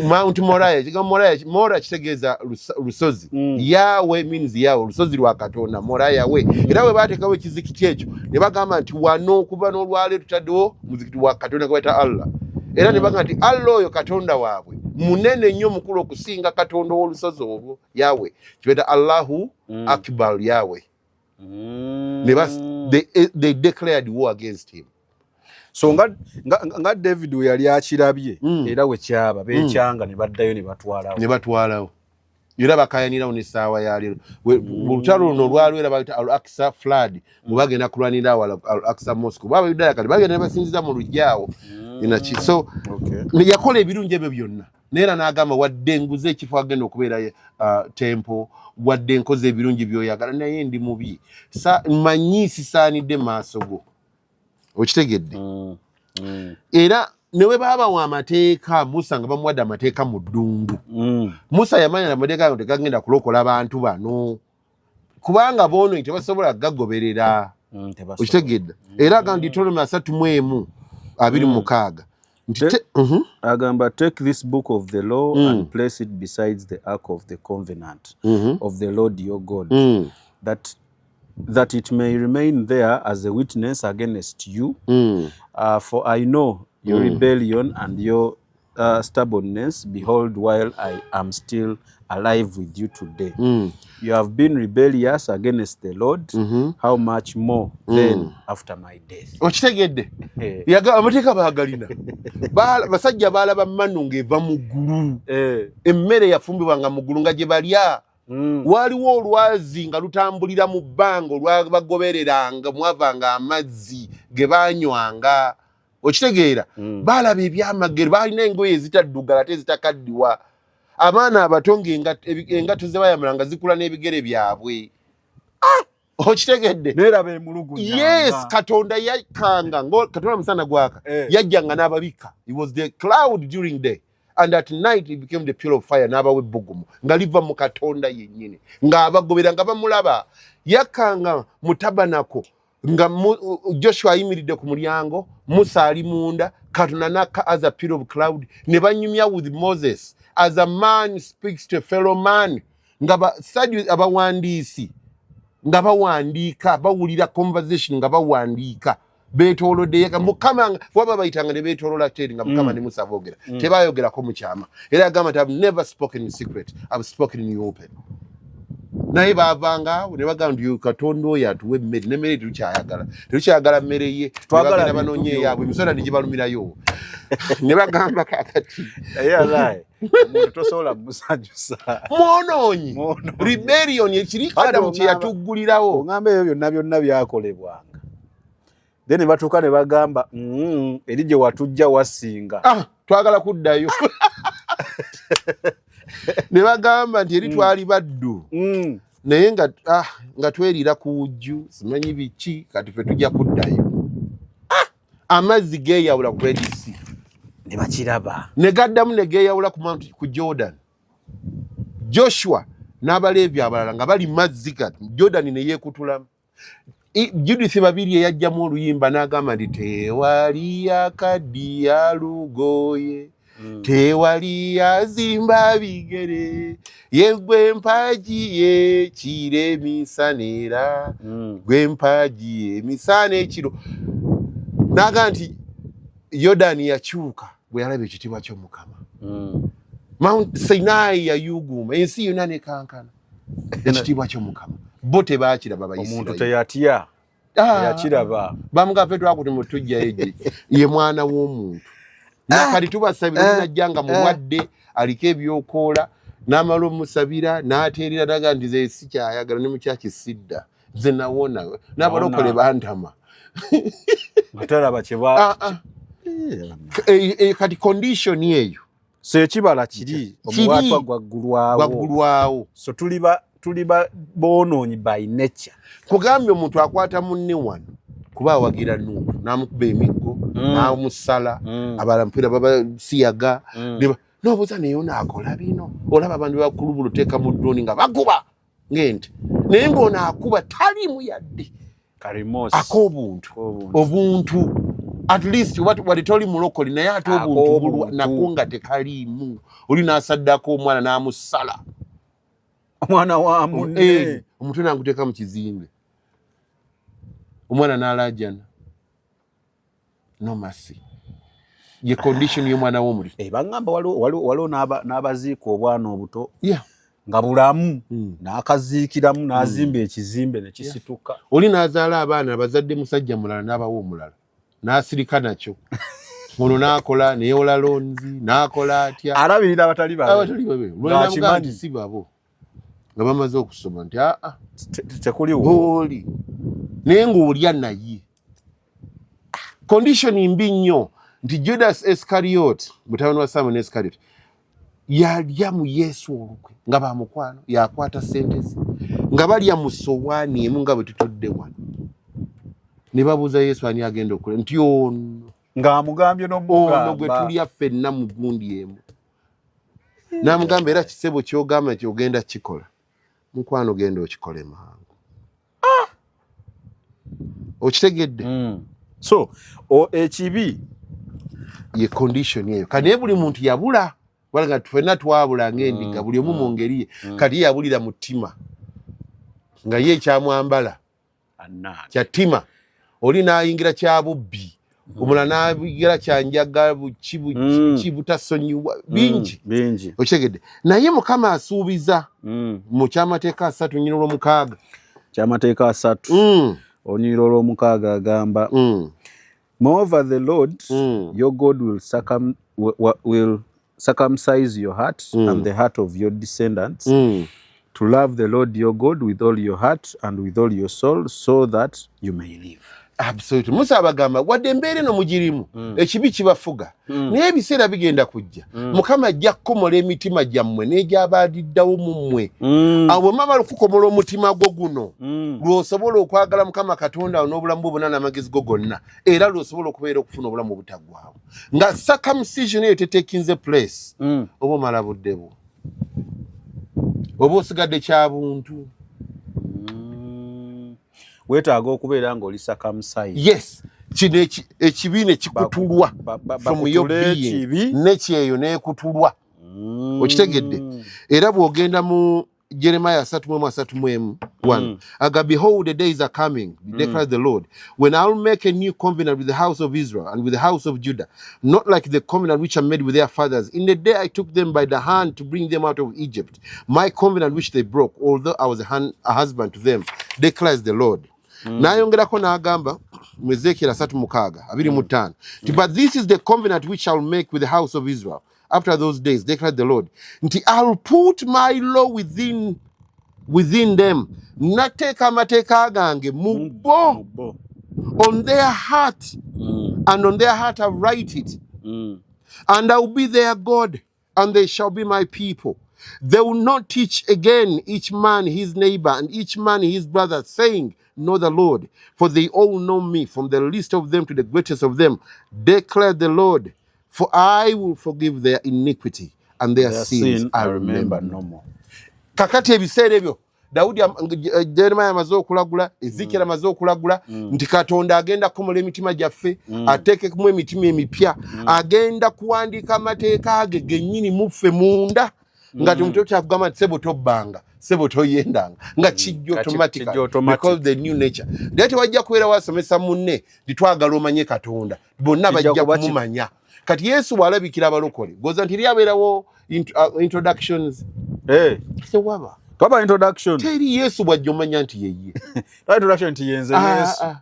Mount Moraya. Ekigambo Moraya, mora kitegeeza lusozi. Yawe means yawe, olusozi lwa Katonda, Moraya we. Era bwe bateekawo ekizikiti ekyo ne bagamba nti wano okuva n'olwaleero tutaddewo muzikiti wa Katonda gwe bayita Allah. Era ne bagamba nti Allah oyo Katonda waabwe munene nnyo, mukulu okusinga Katonda ow'olusozi olwo Yawe, kibeeta Allahu Akbar Yawe. They declared war against him. So nga David we yali akirabye, era we kyaba bekyanga ne baddayo ne batwalawo. Ne batwalawo, era bakayanirawo n'essaawa ya leero. Mu lutalo luno olwaliwo era bayita Al Aksa flood, bwe bagenda kulwanira awo Al Aksa Mosque, kuba Abayudaaya kati bagenda ne basinziza mu luggya awo enaki. So yakola ebirungi ebyo byonna, naye era n'agamba, "Wadde nguze ekifo agenda okubeera temple, wadde nkoze ebirungi by'oyagala, naye ndi mubi. Manyi sisaanidde maaso go." Okitegedde? Era ne bwe baabawa amateeka, Musa nga bamuwadde amateeka mu ddungu, Musa yamanya amateeka ago tegagenda kulokola bantu bano, kubanga boonoonyi, tebasobola kugagoberera. Okitegedde? Era agamba Deuteronomy 31:26 nti Agamba, "Take this book of the law and place it besides the ark of the covenant of the Lord your God, that it may remain there as a witness against you, for I know your rebellion and your stubbornness. Behold, while I am still alive with you today, you have been rebellious against the Lord. How much more then after my death?" Okitegedde? Eh. Amateeka baagalina. Basajja baalaba manu ng'eva mu ggulu. Emmere yafumbibwanga mu ggulu nga gye balya. Waliwo olwazi nga lutambulira mu bbanga olwabagobereranga, mwavanga amazzi ge banywanga. Okitegeera? Baalaba ebyamagero, balina engoye ezitaddugala ate ezitakaddiwa, abaana abato engatto ze bayambala nga zikula n'ebigere byabwe. Ah! Okitegedde? Neeraba emulugunya. Yes, Katonda yakkanga Katonda musana gwaka. Yajjanga n'ababikka. He was the cloud during day and at night he became the pillar of fire, n'abawa ebbugumu nga liva mu Katonda yennyini, ng'abagobera nga bamulaba. Yakkanga mu tabanako nga Joshua ayimiridde ku mulyango, Musa ali munda, Katonda nakka as a pillar of cloud ne banyumya with Moses as a man speaks to a fellow man, nga basajja abawandiisi nga bawandiika, bawulira conversation nga bawandiika beetoolodde Mukama waba bayitanga ne beetoolola teri nga Mukama ne Musa boogera. Tebayogerako mu kyama. Era agamba nti, "I've never spoken in secret, I've spoken in open." Naye baavanga awo ne bagamba nti Katonda oyo atuwa emmere, nemmere tetukyayagala, tetukyayagala mmere ye. Twagala Ne bagenda bintu banoonye byo. eyaabwe, emisota ne gibalumirayo ne bagamba kakati Naye alaye omuntu tosobola musanyusa. Mwonoonyi. Mwonoonyi. Rebellion ekiri Adamu kye yatuggulirawo. Oŋŋamba ebyo byonna byonna byakolebwanga, then ne batuuka ne bagamba, eri gye watujja wasinga." Ah, twagala kuddayo." Ne bagamba nti eri twali baddu, naye nga, ah, nga tweriira ku wujju, simanyi biki, kati ffe tujja kuddayo. Ah, amazzi geeyawula ku Red Sea. Ne bakiraba. Ne gaddamu ne geeyawula ku Jordan. Joshua n'abaleevi abalala nga bali mazzi, kati Jordan ne yeekutulamu. Judith Babiri eyajjamu oluyimba n'agamba nti tewali akaddiya lugoye. Tewali azimba bigere, ye gwe mpagi ekiro emisana era gwe mpagi emisana ekiro. Naga nti Yodani yakyuka bwe yalaba ekitiibwa ky'Omukama. Mount Sinai yayuguuma, ensi yonna nekankana ekitiibwa ky'Omukama. Bo tebakiraba. Omuntu Bayisirayiri teyatya. Ah. Teyakiraba. Bamuga ffe twakuti mutujjayo gye ye mwana w'omuntu. Nakati tubasabira, najja nga mulwadde, aliko ebyokoola, n'amala omusabira n'ateerera, naga nti ze sikyayagala ne mukyaki sidda, nze nawona n'abalokole bantama. Nga talaba kyeba. Ah, ah. Kati condition eyo. So ekibala kiri omuwaatwa gwaggulwawo. Gwaggulwawo. So tuliba boonoonyi by nature. Kugambye omuntu akwata munne wano kuba awagira Nuupu, n'amukuba emiggo, n'amusala, abalala mupiira babasiyaga. N'obuuza naye ono akola bino, olaba abantu bakulubula oteeka mu ddooni nga bakuba ng'ente, naye ng'ono akuba taliimu yadde Karimos. Ak'obuntu. Ak'obuntu. Obuntu at least wali toli mulokole, naye ate obuntu Ak'obuntu. nako nga tekaliimu. Oli n'asaddako omwana n'amusala. Omwana wa munne. Eh, omutwe nanguteeka mu kizimbe, omwana n'alaajana. No mercy, ye condition y'omwana w'omuliro. Eh, baŋŋamba waliwo n'abaziika obwana obuto nga bulamu, n'akaziikiramu, n'azimba ekizimbe ne kisituka. Oli n'azaala abaana abazadde musajja mulala, n'abawa omulala, n'asirika nakyo. Ono n'akola neyewola loans, n'akola atya. Alabirira abatali babe. Abatali babe. Lwena Ng'akimanyi. nti si babo, nga bamaze okusoma nti aa. Tekuliwo. Booli naye ng'olya naye. Condition mbi nnyo nti Judas Iscariot, mutabani wa Simon Iscariot, yalya mu Yesu olukwe nga bamukwano, yakwata sente ze nga balya mu sowaani emu nga bwe tutudde wano, ne babuuza Yesu ani agenda okula, nti ono. Ng'amugambye Ono gwe n'omugamba. tulya ffenna mu gundi emu. N'amugamba era kisebo kyogamba nti ogenda kikola, mukwano, genda okikole mangu. Okitegedde? So ekibi Ye condition eyo. Kati naye buli muntu yabula, walaga ffenna twabula ng'endiga, buli omu mu ngeri ye. Kati ye yabulira mu ttima, nga ye ekyamwambala Annaani. Kya ttima. Oli n'ayingira kya bubbi, omulala n'ayingira kyanjaga, buki buki, buki butasonyiwa bingi. Bingi. Okitegedde? Naye Mukama asuubiza mu Kyamateeka 3:6. Kyamateeka 3, olunyiriri olw'omukaaga, agamba, "Moreover, the Lord your God will circumcise your heart and the heart of your descendants to love the Lord your God with all your heart and with all your soul, so that you may live." Absolutely. Musa abagamba, wadde embeera eno mugirimu, ekibi kibafuga, naye ebiseera bigenda kujja, Mukama ajja kukomola emitima gyammwe n'egyabaliddawo mu mmwe. Awo bwe mumala okukomola omutima gwo guno, lw'osobola okwagala Mukama Katonda wo n'obulamu bwo bwonna n'amagezi go gonna, era lw'osobola okubeera okufuna obulamu obutaggwaawo. Nga circumcision eyo tetekinze place, oba omala budde bwo, oba osigadde kya buntu. Weetaaga okubeera ng'oli circumcised. Yes, kino ekibi ne kikutulwa from your bakutule being. Ekibi. Nekyeyo nekutulwa. Okitegedde? Era bw'ogenda mu Jeremiah 31 31 aga, "Behold, the days are coming, declares the Lord, when I will make a new covenant with the house of Israel and with the house of Judah, not like the covenant which I made with their fathers in the day I took them by the hand to bring them out of Egypt, my covenant which they broke, although I was a husband to them, declares the Lord." N'ayongerako n'agamba mu Ezekiel 36 25 nti, "But this is the covenant which I will make with the house of Israel after those days, declared the Lord," nti, "I'll put my law within them," nateeka amateeka gange mu bo, Mu bo. "on their heart, and on their heart I'll write it, and I will be their God, and they shall be my people. They will not teach again each man his neighbor and each man his brother, saying, 'Know the Lord,' for they all know me, from the least of them to the greatest of them, declared the Lord. For I will forgive their iniquity, and their Their sins sin I I remember remember." no more. Kakati ebiseera ebyo Dawudi, Jeremiah amaze okulagula, Ezekiel amaze okulagula nti Katonda agenda kukomola emitima gyaffe, ateekemu emitima emipya, agenda kuwandiika amateeka ge gennyini muffe munda, nga temutokyakugamba nti sebo tobbanga, sebo toyendanga, nga kijja Nga automatically kijja automatic. because the new nature. Naye tewajja kubeera wasomesa munne nti twagala omanye Katonda, bonna Kijja bajja kuba kumumanya. Kati Yesu bw'alabikira abalokole, goza nti eri abeerawo introductions? Eh, Tewaba. Twaba introduction. Teri. Yesu bw'ajja omanya nti yeye. Twaba introduction nti yenze Yesu. Ah, ah.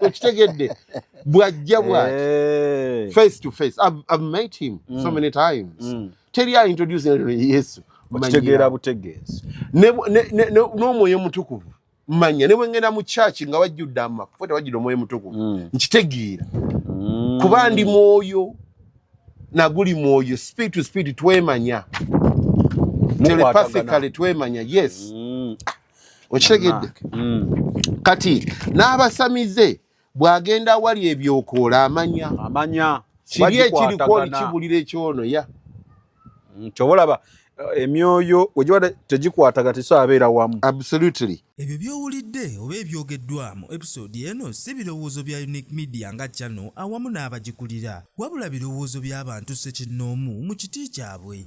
Okitegedde? Bw'ajja bw'ati Eh. face to face, I've met him so many times. Teri aintroduce Yesu. Okitegeera Manyira. butegeezi. N'omwoyo Omutukuvu manya, ne bwe ngenda mu church nga wajjudde amafuta, wajjudde Omwoyo Omutukuvu, nkitegeera kuba ndi mwoyo naguli mwoyo, spirit to spirit twemanya, telepathically twemanya, yes. Okitegedde? Kati n'abasamize bw'agenda awali ebyokoola amanya Amanya. kiri ekiriko Bagikwatagana. kibulira ekyono ya. Kyova olaba emyoyo wegiba tegikwatagana tekisobola beera wamu. Absolutely. Ebyo by'owulidde oba ebyogeddwa mu episode eno si birowoozo bya Unique Media nga channel awamu n'abagikulira, wabula birowoozo by'abantu ssekinnoomu mu kiti kyabwe.